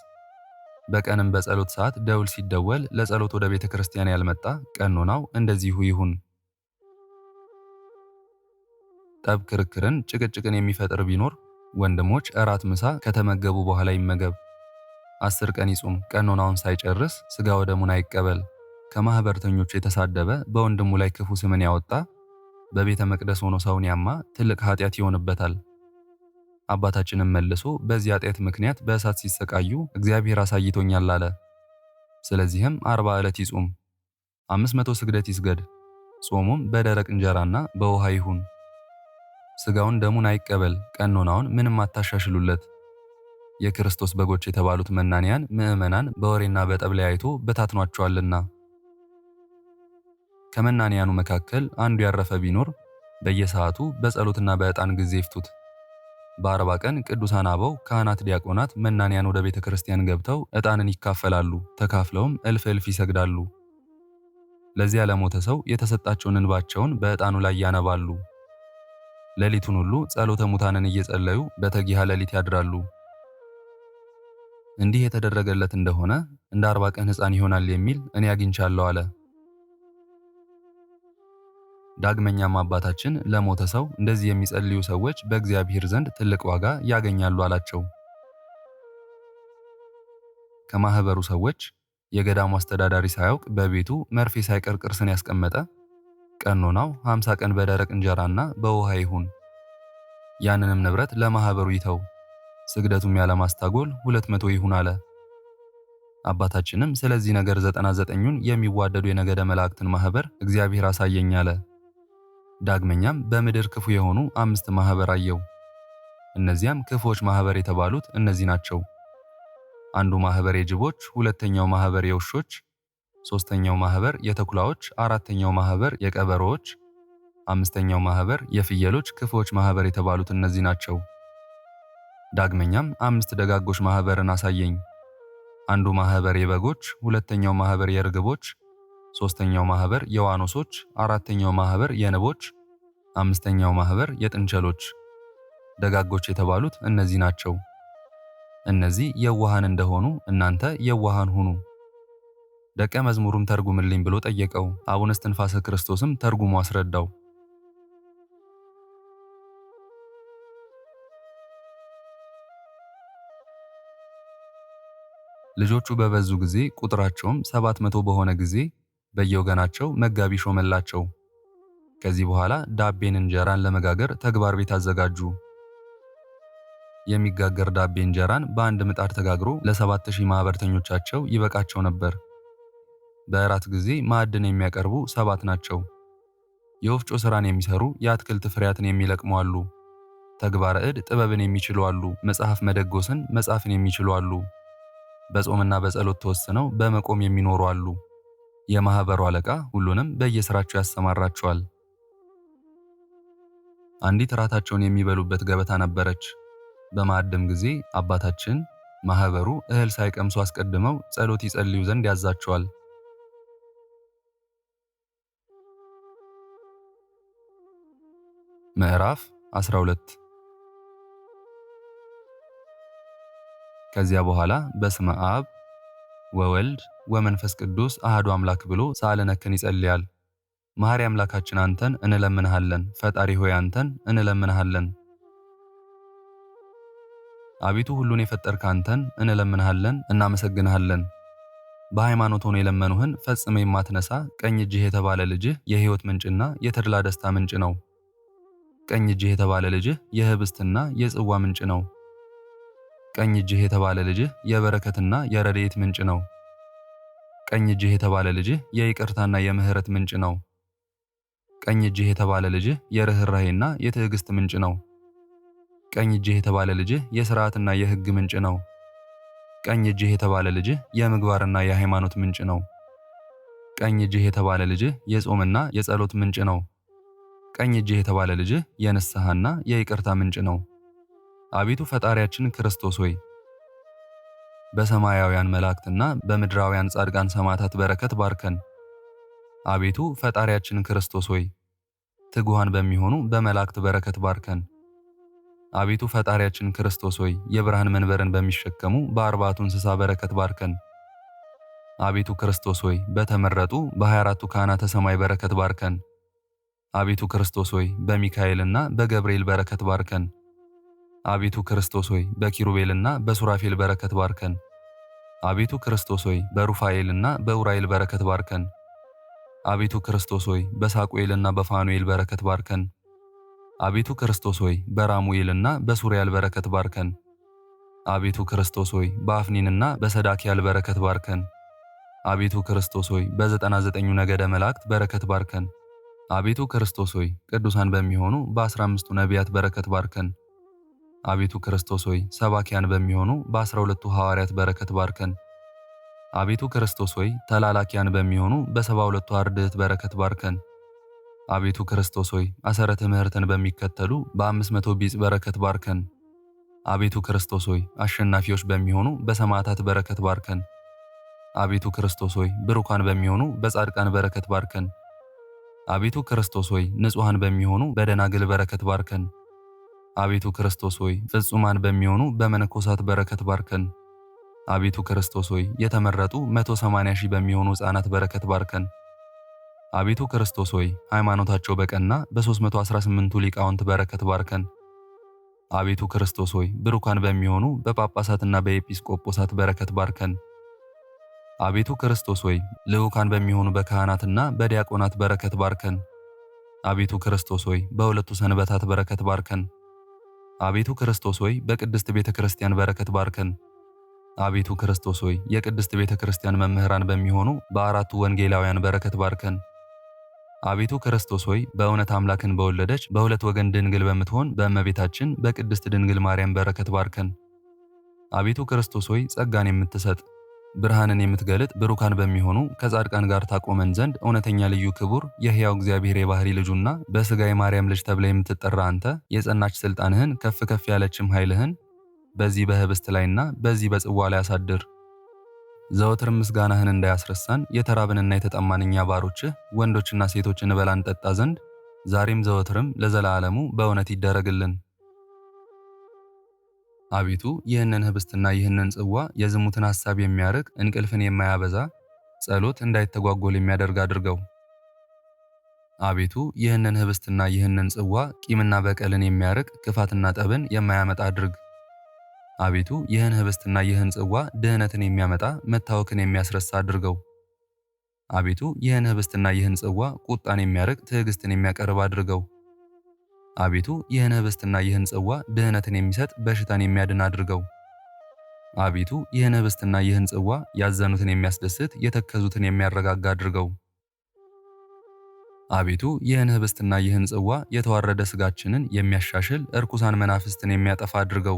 በቀንም በጸሎት ሰዓት ደውል ሲደወል ለጸሎት ወደ ቤተ ክርስቲያን ያልመጣ ቀኖናው እንደዚሁ ይሁን። ጠብ፣ ክርክርን፣ ጭቅጭቅን የሚፈጥር ቢኖር ወንድሞች እራት ምሳ ከተመገቡ በኋላ ይመገብ። 10 ቀን ይጹም። ቀኖናውን ሳይጨርስ ሥጋ ወደሙን አይቀበል። ከማኅበርተኞቹ የተሳደበ በወንድሙ ላይ ክፉ ስምን ያወጣ በቤተ መቅደስ ሆኖ ሰውን ያማ ትልቅ ኃጢአት ይሆንበታል። አባታችንም መልሶ በዚህ ኃጢአት ምክንያት በእሳት ሲሰቃዩ እግዚአብሔር አሳይቶኛል አለ። ስለዚህም 40 ዕለት ይጹም፣ 500 ስግደት ይስገድ። ጾሙም በደረቅ እንጀራና በውሃ ይሁን። ሥጋውን ደሙን አይቀበል። ቀኖናውን ምንም አታሻሽሉለት። የክርስቶስ በጎች የተባሉት መናንያን ምዕመናን በወሬና በጠብ ለያይቶ በታትኗቸዋልና። ከመናንያኑ መካከል አንዱ ያረፈ ቢኖር በየሰዓቱ በጸሎትና በዕጣን ጊዜ ይፍቱት። በ40 ቀን ቅዱሳን አበው ካህናት፣ ዲያቆናት፣ መናንያን ወደ ቤተ ክርስቲያን ገብተው ዕጣንን ይካፈላሉ። ተካፍለውም እልፍ እልፍ ይሰግዳሉ። ለዚያ ለሞተ ሰው የተሰጣቸውን እንባቸውን በዕጣኑ ላይ ያነባሉ። ሌሊቱን ሁሉ ጸሎተ ሙታንን እየጸለዩ በተጊሃ ሌሊት ያድራሉ። እንዲህ የተደረገለት እንደሆነ እንደ 40 ቀን ሕፃን ይሆናል የሚል እኔ አግኝቻለሁ አለ። ዳግመኛም አባታችን ለሞተ ሰው እንደዚህ የሚጸልዩ ሰዎች በእግዚአብሔር ዘንድ ትልቅ ዋጋ ያገኛሉ አላቸው። ከማህበሩ ሰዎች የገዳሙ አስተዳዳሪ ሳያውቅ በቤቱ መርፌ ሳይቀር ቅርስን ያስቀመጠ ቀኖናው 50 ቀን በደረቅ እንጀራና በውሃ ይሁን። ያንንም ንብረት ለማህበሩ ይተው፣ ስግደቱም ያለማስታጎል 200 ይሁን አለ። አባታችንም ስለዚህ ነገር 99ኙን የሚዋደዱ የነገደ መላእክትን ማህበር እግዚአብሔር አሳየኝ አለ። ዳግመኛም በምድር ክፉ የሆኑ 5 ማህበር አየው። እነዚያም ክፉዎች ማህበር የተባሉት እነዚህ ናቸው። አንዱ ማህበር የጅቦች፣ ሁለተኛው ማህበር የውሾች፣ ሶስተኛው ማህበር የተኩላዎች፣ አራተኛው ማህበር የቀበሮዎች፣ አምስተኛው ማህበር የፍየሎች ክፉዎች ማህበር የተባሉት እነዚህ ናቸው። ዳግመኛም 5 ደጋጎች ማህበርን አሳየኝ። አንዱ ማህበር የበጎች፣ ሁለተኛው ማህበር የርግቦች፣ ሶስተኛው ማህበር የዋኖሶች፣ አራተኛው ማህበር የንቦች፣ አምስተኛው ማህበር የጥንቸሎች። ደጋጎች የተባሉት እነዚህ ናቸው። እነዚህ የዋሃን እንደሆኑ እናንተ የዋሃን ሁኑ። ደቀ መዝሙሩም ተርጉምልኝ ብሎ ጠየቀው። አቡነ እስትንፋሰ ክርስቶስም ተርጉሞ አስረዳው። ልጆቹ በበዙ ጊዜ ቁጥራቸውም 700 በሆነ ጊዜ በየወገናቸው መጋቢ ሾመላቸው። ከዚህ በኋላ ዳቤን እንጀራን ለመጋገር ተግባር ቤት አዘጋጁ። የሚጋገር ዳቤ እንጀራን በአንድ ምጣድ ተጋግሮ ለ7000 ማህበርተኞቻቸው ይበቃቸው ነበር። በእራት ጊዜ ማዕድን የሚያቀርቡ 7 ናቸው። የወፍጮ ስራን የሚሰሩ የአትክልት ፍሬያትን የሚለቅሙ አሉ። ተግባረ እድ ጥበብን የሚችሉ አሉ። መጽሐፍ መደጎስን መጻፍን የሚችሉ አሉ። በጾምና በጸሎት ተወስነው በመቆም የሚኖሩ አሉ። የማኅበሩ አለቃ ሁሉንም በየሥራቸው ያሰማራቸዋል። አንዲት ራታቸውን የሚበሉበት ገበታ ነበረች። በማዕድም ጊዜ አባታችን ማኅበሩ እህል ሳይቀምሱ አስቀድመው ጸሎት ይጸልዩ ዘንድ ያዛቸዋል። ምዕራፍ 12። ከዚያ በኋላ በስመ አብ ወወልድ ወመንፈስ ቅዱስ አሐዱ አምላክ ብሎ ሳለነክን ይጸልያል። መሐሪ አምላካችን አንተን እንለምንሃለን፣ ፈጣሪ ሆይ አንተን እንለምንሃለን። አቤቱ ሁሉን የፈጠርክ አንተን እንለምንሃለን፣ እናመሰግንሃለን። በሃይማኖት ሆኖ የለመኑህን ፈጽመ የማትነሳ ቀኝ እጅህ የተባለ ልጅህ የሕይወት ምንጭና የተድላ ደስታ ምንጭ ነው። ቀኝ እጅህ የተባለ ልጅህ የህብስትና የጽዋ ምንጭ ነው። ቀኝ እጅህ የተባለ ልጅህ የበረከትና የረድኤት ምንጭ ነው። ቀኝ እጅህ የተባለ ልጅህ የይቅርታና የምህረት ምንጭ ነው። ቀኝ እጅህ የተባለ ልጅህ የርኅራሄና የትዕግስት ምንጭ ነው። ቀኝ እጅህ የተባለ ልጅህ የሥርዓትና የሕግ ምንጭ ነው። ቀኝ እጅህ የተባለ ልጅህ የምግባርና የሃይማኖት ምንጭ ነው። ቀኝ እጅህ የተባለ ልጅህ የጾምና የጸሎት ምንጭ ነው። ቀኝ እጅህ የተባለ ልጅህ የንስሐና የይቅርታ ምንጭ ነው። አቤቱ ፈጣሪያችን ክርስቶስ ሆይ በሰማያውያን መላእክትና በምድራውያን ጻድቃን ሰማዕታት በረከት ባርከን። አቤቱ ፈጣሪያችን ክርስቶስ ሆይ ትጉሃን በሚሆኑ በመላእክት በረከት ባርከን። አቤቱ ፈጣሪያችን ክርስቶስ ሆይ የብርሃን መንበርን በሚሸከሙ በአርባዕቱ እንስሳ በረከት ባርከን። አቤቱ ክርስቶስ ሆይ በተመረጡ በ24ቱ ካህናተ ሰማይ በረከት ባርከን። አቤቱ ክርስቶስ ሆይ በሚካኤልና በገብርኤል በረከት ባርከን። አቤቱ ክርስቶስ ሆይ በኪሩቤልና በሱራፌል በረከት ባርከን። አቤቱ ክርስቶስ ሆይ በሩፋኤልና በኡራኤል በረከት ባርከን። አቤቱ ክርስቶስ ሆይ በሳቁኤልና በፋኑኤል በረከት ባርከን። አቤቱ ክርስቶስ ሆይ በራሙኤልና በሱሪያል በረከት ባርከን። አቤቱ ክርስቶስ ሆይ በአፍኒንና በሰዳኪያል በረከት ባርከን። አቤቱ ክርስቶስ ሆይ በ99ኙ ነገደ መላእክት በረከት ባርከን። አቤቱ ክርስቶስ ሆይ ቅዱሳን በሚሆኑ በ15ቱ ነቢያት በረከት ባርከን። አቤቱ ክርስቶስ ሆይ ሰባኪያን በሚሆኑ በ12ቱ ሐዋርያት በረከት ባርከን። አቤቱ ክርስቶስ ሆይ ተላላኪያን በሚሆኑ በ72ቱ አርድእት በረከት ባርከን። አቤቱ ክርስቶስ ሆይ አሰረ ትምህርትን በሚከተሉ በ500 ቢጽ በረከት ባርከን። አቤቱ ክርስቶስ ሆይ አሸናፊዎች በሚሆኑ በሰማዕታት በረከት ባርከን። አቤቱ ክርስቶስ ሆይ ብሩካን በሚሆኑ በጻድቃን በረከት ባርከን። አቤቱ ክርስቶስ ሆይ ንጹሐን በሚሆኑ በደናግል በረከት ባርከን። አቤቱ ክርስቶስ ሆይ ፍጹማን በሚሆኑ በመነኮሳት በረከት ባርከን። አቤቱ ክርስቶስ ሆይ የተመረጡ 180 ሺህ በሚሆኑ ሕፃናት በረከት ባርከን። አቤቱ ክርስቶስ ሆይ ሃይማኖታቸው በቀና በ318ቱ ሊቃውንት በረከት ባርከን። አቤቱ ክርስቶስ ሆይ ብሩካን በሚሆኑ በጳጳሳትና በኤጲስቆጶሳት በረከት ባርከን። አቤቱ ክርስቶስ ሆይ ልዑካን በሚሆኑ በካህናትና በዲያቆናት በረከት ባርከን። አቤቱ ክርስቶስ ሆይ በሁለቱ ሰንበታት በረከት ባርከን። አቤቱ ክርስቶስ ሆይ በቅድስት ቤተ ክርስቲያን በረከት ባርከን። አቤቱ ክርስቶስ ሆይ የቅድስት ቤተ ክርስቲያን መምህራን በሚሆኑ በአራቱ ወንጌላውያን በረከት ባርከን። አቤቱ ክርስቶስ ሆይ በእውነት አምላክን በወለደች በሁለት ወገን ድንግል በምትሆን በእመቤታችን በቅድስት ድንግል ማርያም በረከት ባርከን። አቤቱ ክርስቶስ ሆይ ጸጋን የምትሰጥ ብርሃንን የምትገልጥ ብሩካን በሚሆኑ ከጻድቃን ጋር ታቆመን ዘንድ እውነተኛ ልዩ ክቡር የሕያው እግዚአብሔር የባህሪ ልጁና በሥጋ የማርያም ልጅ ተብላ የምትጠራ አንተ የጸናች ሥልጣንህን ከፍ ከፍ ያለችም ኃይልህን በዚህ በህብስት ላይና በዚህ በጽዋ ላይ አሳድር። ዘወትር ምስጋናህን እንዳያስረሳን የተራብንና የተጠማን እኛ ባሮችህ ወንዶችና ሴቶች እንበላ እንጠጣ ዘንድ ዛሬም ዘወትርም ለዘላለሙ በእውነት ይደረግልን። አቤቱ ይህንን ህብስትና ይህንን ጽዋ የዝሙትን ሐሳብ የሚያርቅ እንቅልፍን የማያበዛ ጸሎት እንዳይተጓጎል የሚያደርግ አድርገው። አቤቱ ይህንን ህብስትና ይህንን ጽዋ ቂምና በቀልን የሚያርቅ ክፋትና ጠብን የማያመጣ አድርግ። አቤቱ ይህን ህብስትና ይህን ጽዋ ድህነትን የሚያመጣ መታወክን የሚያስረሳ አድርገው። አቤቱ ይህን ህብስትና ይህን ጽዋ ቁጣን የሚያርቅ ትዕግስትን የሚያቀርብ አድርገው። አቤቱ ይህን ህብስትና ይህን ጽዋ ድህነትን የሚሰጥ በሽታን የሚያድን አድርገው። አቤቱ ይህን ህብስትና ይህን ጽዋ ያዘኑትን የሚያስደስት የተከዙትን የሚያረጋጋ አድርገው። አቤቱ ይህን ኅብስትና ይህን ጽዋ የተዋረደ ሥጋችንን የሚያሻሽል እርኩሳን መናፍስትን የሚያጠፋ አድርገው።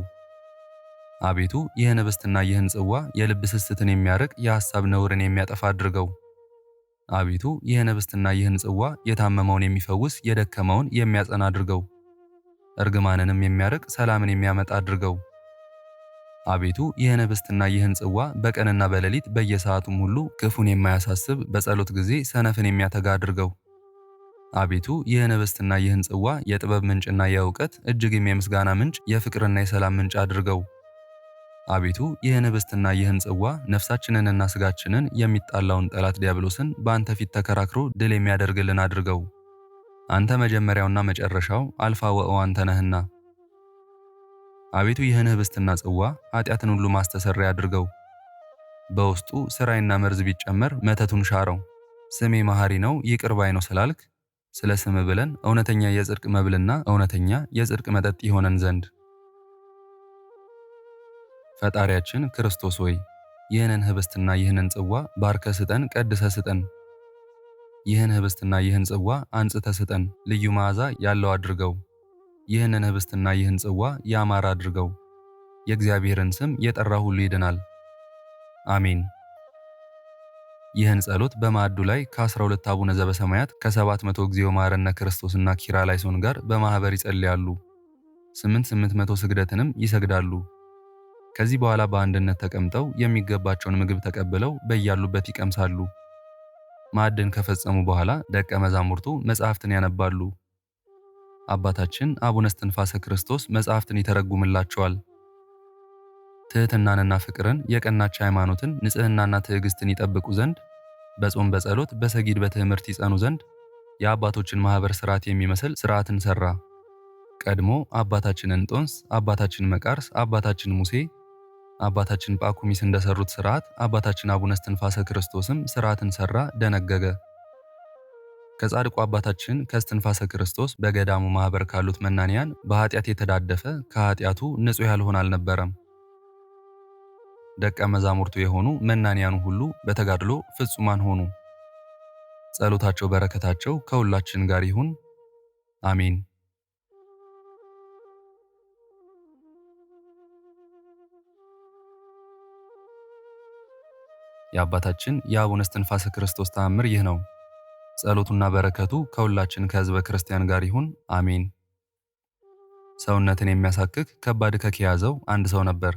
አቤቱ ይህን ኅብስትና ይህን ጽዋ የልብ ስስትን የሚያርቅ የሐሳብ ነውርን የሚያጠፋ አድርገው። አቤቱ ይህን ኅብስትና ይህን ጽዋ የታመመውን የሚፈውስ የደከመውን የሚያጸና አድርገው። እርግማንንም የሚያርቅ ሰላምን የሚያመጣ አድርገው። አቤቱ ይህን ኅብስትና ይህን ጽዋ በቀንና በሌሊት በየሰዓቱም ሁሉ ክፉን የማያሳስብ በጸሎት ጊዜ ሰነፍን የሚያተጋ አድርገው። አቤቱ ይህን ኅብስትና ይህን ጽዋ የጥበብ ምንጭና የእውቀት እጅግም የምስጋና ምንጭ የፍቅርና የሰላም ምንጭ አድርገው። አቤቱ ይህን ኅብስትና ይህን ጽዋ ነፍሳችንንና ሥጋችንን የሚጣላውን ጠላት ዲያብሎስን በአንተ ፊት ተከራክሮ ድል የሚያደርግልን አድርገው። አንተ መጀመሪያውና መጨረሻው አልፋ ወኦ አንተ ነህና። አቤቱ ይህን ኅብስትና ጽዋ ኃጢአትን ሁሉ ማስተሰሪያ አድርገው። በውስጡ ሥራይና መርዝ ቢጨመር መተቱን ሻረው። ስሜ መሐሪ ነው ይቅር ባይ ነው ስላልክ ስለ ስም ብለን እውነተኛ የጽድቅ መብልና እውነተኛ የጽድቅ መጠጥ ይሆነን ዘንድ። ፈጣሪያችን ክርስቶስ ሆይ ይህንን ኅብስትና ይህንን ጽዋ ባርከ ስጠን፣ ቀድሰ ስጠን። ይህን ኅብስትና ይህን ጽዋ አንጽተ ስጠን፣ ልዩ መዓዛ ያለው አድርገው። ይህንን ኅብስትና ይህን ጽዋ ያማረ አድርገው። የእግዚአብሔርን ስም የጠራ ሁሉ ይድናል። አሜን። ይህን ጸሎት በማዕዱ ላይ ከ12 አቡነ ዘበሰማያት ከ700 እግዚኦ መሐረነ ክርስቶስና ኪርያላይሶን ጋር በማኅበር ይጸልያሉ። 800 ስግደትንም ይሰግዳሉ። ከዚህ በኋላ በአንድነት ተቀምጠው የሚገባቸውን ምግብ ተቀብለው በያሉበት ይቀምሳሉ። ማዕድን ከፈጸሙ በኋላ ደቀ መዛሙርቱ መጻሕፍትን ያነባሉ። አባታችን አቡነ እስትንፋሰ ክርስቶስ መጻሕፍትን ይተረጉምላቸዋል። ትሕትናንና ፍቅርን የቀናች ሃይማኖትን ንጽሕናና ትዕግስትን ይጠብቁ ዘንድ በጾም በጸሎት በሰጊድ በትምህርት ይጸኑ ዘንድ የአባቶችን ማኅበር ሥርዓት የሚመስል ሥርዓትን ሠራ። ቀድሞ አባታችን እንጦንስ፣ አባታችን መቃርስ፣ አባታችን ሙሴ፣ አባታችን ጳኩሚስ እንደሰሩት ሥርዓት አባታችን አቡነ እስትንፋሰ ክርስቶስም ሥርዓትን ሠራ፣ ደነገገ። ከጻድቁ አባታችን ከእስትንፋሰ ክርስቶስ በገዳሙ ማኅበር ካሉት መናንያን በኃጢአት የተዳደፈ ከኃጢአቱ ንጹሕ ያልሆነ አልነበረም። ደቀ መዛሙርቱ የሆኑ መናንያኑ ሁሉ በተጋድሎ ፍጹማን ሆኑ። ጸሎታቸው በረከታቸው ከሁላችን ጋር ይሁን፣ አሜን። የአባታችን የአቡነ እስትንፋሰ ክርስቶስ ተአምር ይህ ነው። ጸሎቱና በረከቱ ከሁላችን ከሕዝበ ክርስቲያን ጋር ይሁን፣ አሜን። ሰውነትን የሚያሳክክ ከባድ እከክ የያዘው አንድ ሰው ነበር።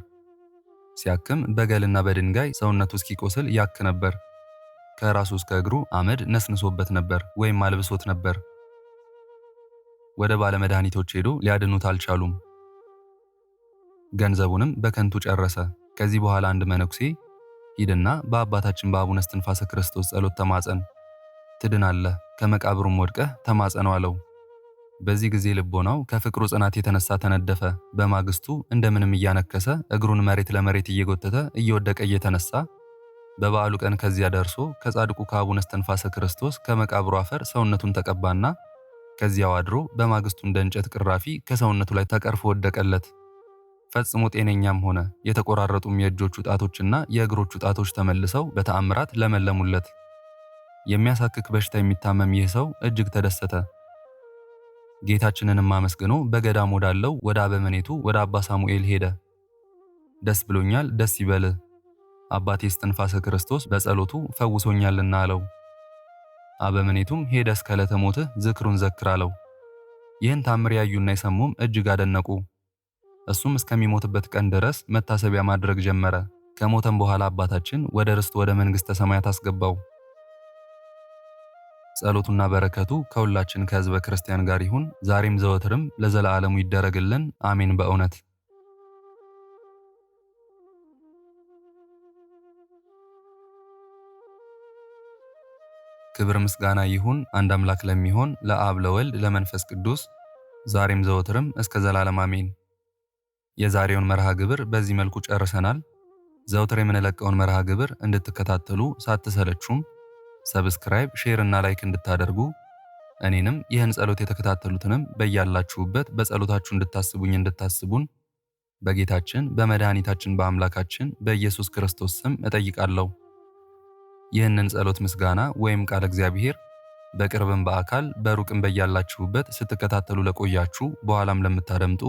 ሲያክም በገልና በድንጋይ ሰውነቱ እስኪቆስል ያክ ነበር። ከራሱ እስከ እግሩ አመድ ነስንሶበት ነበር ወይም አልብሶት ነበር። ወደ ባለመድኃኒቶች ሄዶ ሊያድኑት አልቻሉም። ገንዘቡንም በከንቱ ጨረሰ። ከዚህ በኋላ አንድ መነኩሴ ሂድና በአባታችን በአቡነ እስትንፋሰ ክርስቶስ ጸሎት ተማጸን፣ ትድናለህ፣ ከመቃብሩም ወድቀህ ተማጸነው አለው። በዚህ ጊዜ ልቦናው ከፍቅሩ ጽናት የተነሳ ተነደፈ። በማግስቱ እንደምንም እያነከሰ እግሩን መሬት ለመሬት እየጎተተ እየወደቀ እየተነሳ በበዓሉ ቀን ከዚያ ደርሶ ከጻድቁ ከአቡነ እስትንፋሰ ክርስቶስ ከመቃብሩ አፈር ሰውነቱን ተቀባና ከዚያው አድሮ በማግስቱ እንደ እንጨት ቅራፊ ከሰውነቱ ላይ ተቀርፎ ወደቀለት። ፈጽሞ ጤነኛም ሆነ። የተቆራረጡም የእጆቹ ጣቶችና የእግሮቹ ጣቶች ተመልሰው በተአምራት ለመለሙለት። የሚያሳክክ በሽታ የሚታመም ይህ ሰው እጅግ ተደሰተ። ጌታችንንም አመስግኖ በገዳም ወዳለው ወደ አበመኔቱ ወደ አባ ሳሙኤል ሄደ። ደስ ብሎኛል፣ ደስ ይበልህ፣ አባቴ እስትንፋሰ ክርስቶስ በጸሎቱ ፈውሶኛልና አለው። አበምኔቱም ሄደ እስከ ዕለተ ሞትህ ዝክሩን ዘክር አለው። ይህን ታምር ያዩና የሰሙም እጅግ አደነቁ። እሱም እስከሚሞትበት ቀን ድረስ መታሰቢያ ማድረግ ጀመረ። ከሞተም በኋላ አባታችን ወደ ርስቱ ወደ መንግሥተ ሰማያት አስገባው። ጸሎቱና በረከቱ ከሁላችን ከሕዝበ ክርስቲያን ጋር ይሁን፣ ዛሬም ዘወትርም ለዘላለሙ ይደረግልን፣ አሜን። በእውነት ክብር ምስጋና ይሁን አንድ አምላክ ለሚሆን ለአብ ለወልድ ለመንፈስ ቅዱስ ዛሬም ዘወትርም እስከ ዘላለም አሜን። የዛሬውን መርሃ ግብር በዚህ መልኩ ጨርሰናል። ዘውትር የምንለቀውን መርሃ ግብር እንድትከታተሉ ሳትሰለቹም subscribe፣ share እና like እንድታደርጉ እኔንም ይህን ጸሎት የተከታተሉትንም በያላችሁበት በጸሎታችሁ እንድታስቡኝ እንድታስቡን በጌታችን በመድኃኒታችን በአምላካችን በኢየሱስ ክርስቶስ ስም እጠይቃለሁ። ይህንን ጸሎት ምስጋና ወይም ቃለ እግዚአብሔር በቅርብም በአካል በሩቅም በያላችሁበት ስትከታተሉ ለቆያችሁ፣ በኋላም ለምታደምጡ፣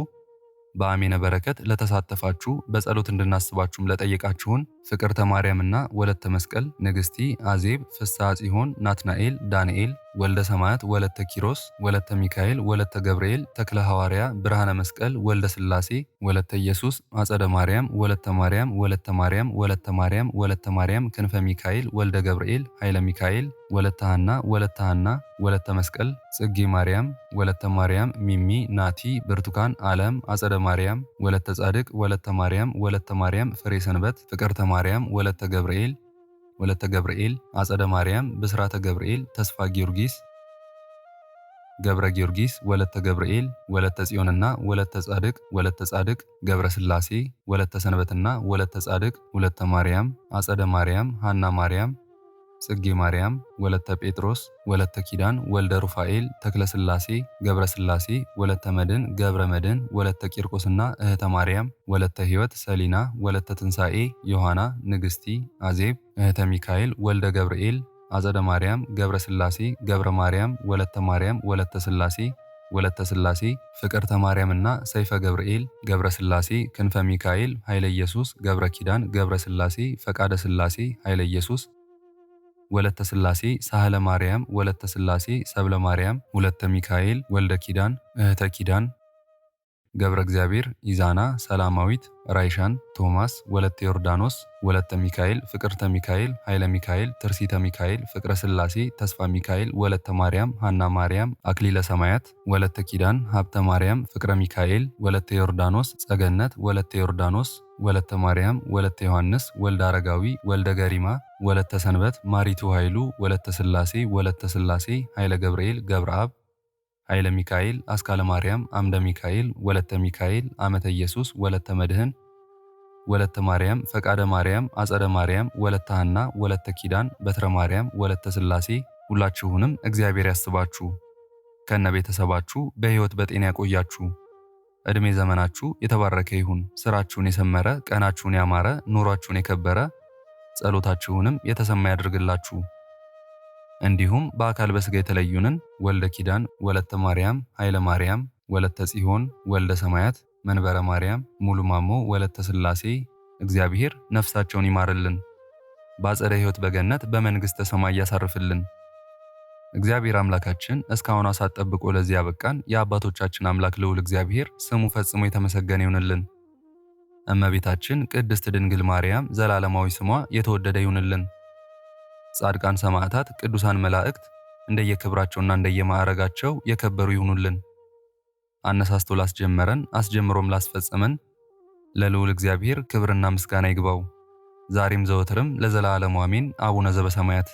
በአሜነ በረከት ለተሳተፋችሁ፣ በጸሎት እንድናስባችሁም ለጠየቃችሁን ፍቅርተ ማርያምና ወለተ መስቀል፣ ንግስቲ አዜብ፣ ፍስሐ ጽዮን፣ ናትናኤል፣ ዳንኤል፣ ወልደ ሰማያት፣ ወለተ ኪሮስ፣ ወለተ ሚካኤል፣ ወለተ ገብርኤል፣ ተክለ ሐዋርያ፣ ብርሃነ መስቀል፣ ወልደ ስላሴ፣ ወለተ ኢየሱስ፣ አጸደ ማርያም፣ ወለተ ማርያም፣ ወለተ ማርያም፣ ወለተ ማርያም፣ ወለተ ማርያም፣ ክንፈ ሚካኤል፣ ወልደ ገብርኤል፣ ኃይለ ሚካኤል፣ ወለተ ሐና፣ ወለተ ሐና፣ ወለተ መስቀል፣ ጽጌ ማርያም፣ ወለተ ማርያም፣ ሚሚ፣ ናቲ፣ ብርቱካን፣ ዓለም፣ አጸደ ማርያም፣ ወለተ ጻድቅ፣ ወለተ ማርያም፣ ወለተ ማርያም፣ ፍሬ ሰንበት፣ ፍቅርተ ማርያም፣ ወለተ ገብርኤል፣ ወለተ ገብርኤል፣ አጸደ ማርያም፣ ብስራተ ገብርኤል፣ ተስፋ ጊዮርጊስ፣ ገብረ ጊዮርጊስ፣ ወለተ ገብርኤል፣ ወለተ ጽዮንና ወለተ ጻድቅ፣ ወለተ ጻድቅ፣ ገብረ ስላሴ፣ ወለተ ሰንበትና ወለተ ጻድቅ፣ ወለተ ማርያም፣ አጸደ ማርያም፣ ሐና ማርያም፣ ጽጌ ማርያም፣ ወለተ ጴጥሮስ፣ ወለተ ኪዳን፣ ወልደ ሩፋኤል፣ ተክለ ስላሴ፣ ገብረ ስላሴ፣ ወለተ መድን፣ ገብረ መድን፣ ወለተ ቂርቆስና እህተ ማርያም፣ ወለተ ሕይወት፣ ሰሊና፣ ወለተ ትንሣኤ፣ ዮሐና፣ ንግስቲ፣ አዜብ፣ እህተ ሚካኤል፣ ወልደ ገብርኤል፣ አጸደ ማርያም፣ ገብረ ስላሴ፣ ገብረ ማርያም፣ ወለተ ማርያም፣ ወለተ ስላሴ፣ ወለተ ስላሴ፣ ፍቅርተ ማርያምና ሰይፈ ገብርኤል፣ ገብረ ስላሴ፣ ክንፈ ሚካኤል፣ ኃይለ ኢየሱስ፣ ገብረ ኪዳን፣ ገብረ ስላሴ፣ ፈቃደ ስላሴ፣ ኃይለ ኢየሱስ፣ ወለተ ስላሴ፣ ሳህለ ማርያም፣ ወለተ ስላሴ፣ ሰብለ ማርያም፣ ወለተ ሚካኤል፣ ወልደ ኪዳን፣ እህተ ኪዳን፣ ገብረ እግዚአብሔር፣ ኢዛና፣ ሰላማዊት፣ ራይሻን፣ ቶማስ፣ ወለተ ዮርዳኖስ፣ ወለተ ሚካኤል፣ ፍቅርተ ሚካኤል፣ ኃይለ ሚካኤል፣ ትርሲተ ሚካኤል፣ ፍቅረ ስላሴ፣ ተስፋ ሚካኤል፣ ወለተ ማርያም፣ ሐና ማርያም፣ አክሊለ ሰማያት፣ ወለተ ኪዳን፣ ሀብተ ማርያም፣ ፍቅረ ሚካኤል፣ ወለተ ዮርዳኖስ፣ ጸገነት፣ ወለተ ዮርዳኖስ፣ ወለተ ማርያም፣ ወለተ ዮሐንስ፣ ወልደ አረጋዊ፣ ወልደ ገሪማ፣ ወለተ ሰንበት፣ ማሪቱ ኃይሉ፣ ወለተ ስላሴ፣ ወለተ ስላሴ፣ ኃይለ ገብርኤል፣ ገብረአብ፣ ኃይለ ሚካኤል፣ አስካለ ማርያም፣ አምደ ሚካኤል፣ ወለተ ሚካኤል፣ አመተ ኢየሱስ፣ ወለተ መድህን፣ ወለተ ማርያም፣ ፈቃደ ማርያም፣ አጸደ ማርያም፣ ወለተ ሐና፣ ወለተ ኪዳን፣ በትረ ማርያም፣ ወለተ ስላሴ፣ ሁላችሁንም እግዚአብሔር ያስባችሁ፣ ከነ ቤተሰባችሁ በሕይወት በጤና ያቆያችሁ። ዕድሜ ዘመናችሁ የተባረከ ይሁን። ስራችሁን የሰመረ፣ ቀናችሁን ያማረ፣ ኑሯችሁን የከበረ፣ ጸሎታችሁንም የተሰማ ያድርግላችሁ። እንዲሁም በአካል በስጋ የተለዩንን ወልደ ኪዳን፣ ወለተ ማርያም፣ ኃይለ ማርያም፣ ወለተ ጽዮን፣ ወልደ ሰማያት፣ መንበረ ማርያም፣ ሙሉ ማሞ፣ ወለተ ስላሴ እግዚአብሔር ነፍሳቸውን ይማርልን፣ በአጸደ ሕይወት በገነት በመንግሥተ ሰማይ ያሳርፍልን። እግዚአብሔር አምላካችን እስካሁኗ ሰዓት ጠብቆ ለዚህ ያበቃን የአባቶቻችን አምላክ ልዑል እግዚአብሔር ስሙ ፈጽሞ የተመሰገነ ይሁንልን። እመቤታችን ቅድስት ድንግል ማርያም ዘላለማዊ ስሟ የተወደደ ይሁንልን። ጻድቃን ሰማዕታት፣ ቅዱሳን መላእክት እንደየክብራቸውና እንደየማዕረጋቸው የከበሩ ይሁኑልን። አነሳስቶ ላስጀመረን አስጀምሮም ላስፈጸመን ለልዑል እግዚአብሔር ክብርና ምስጋና ይግባው፣ ዛሬም ዘወትርም ለዘላለሙ አሜን። አቡነ ዘበሰማያት።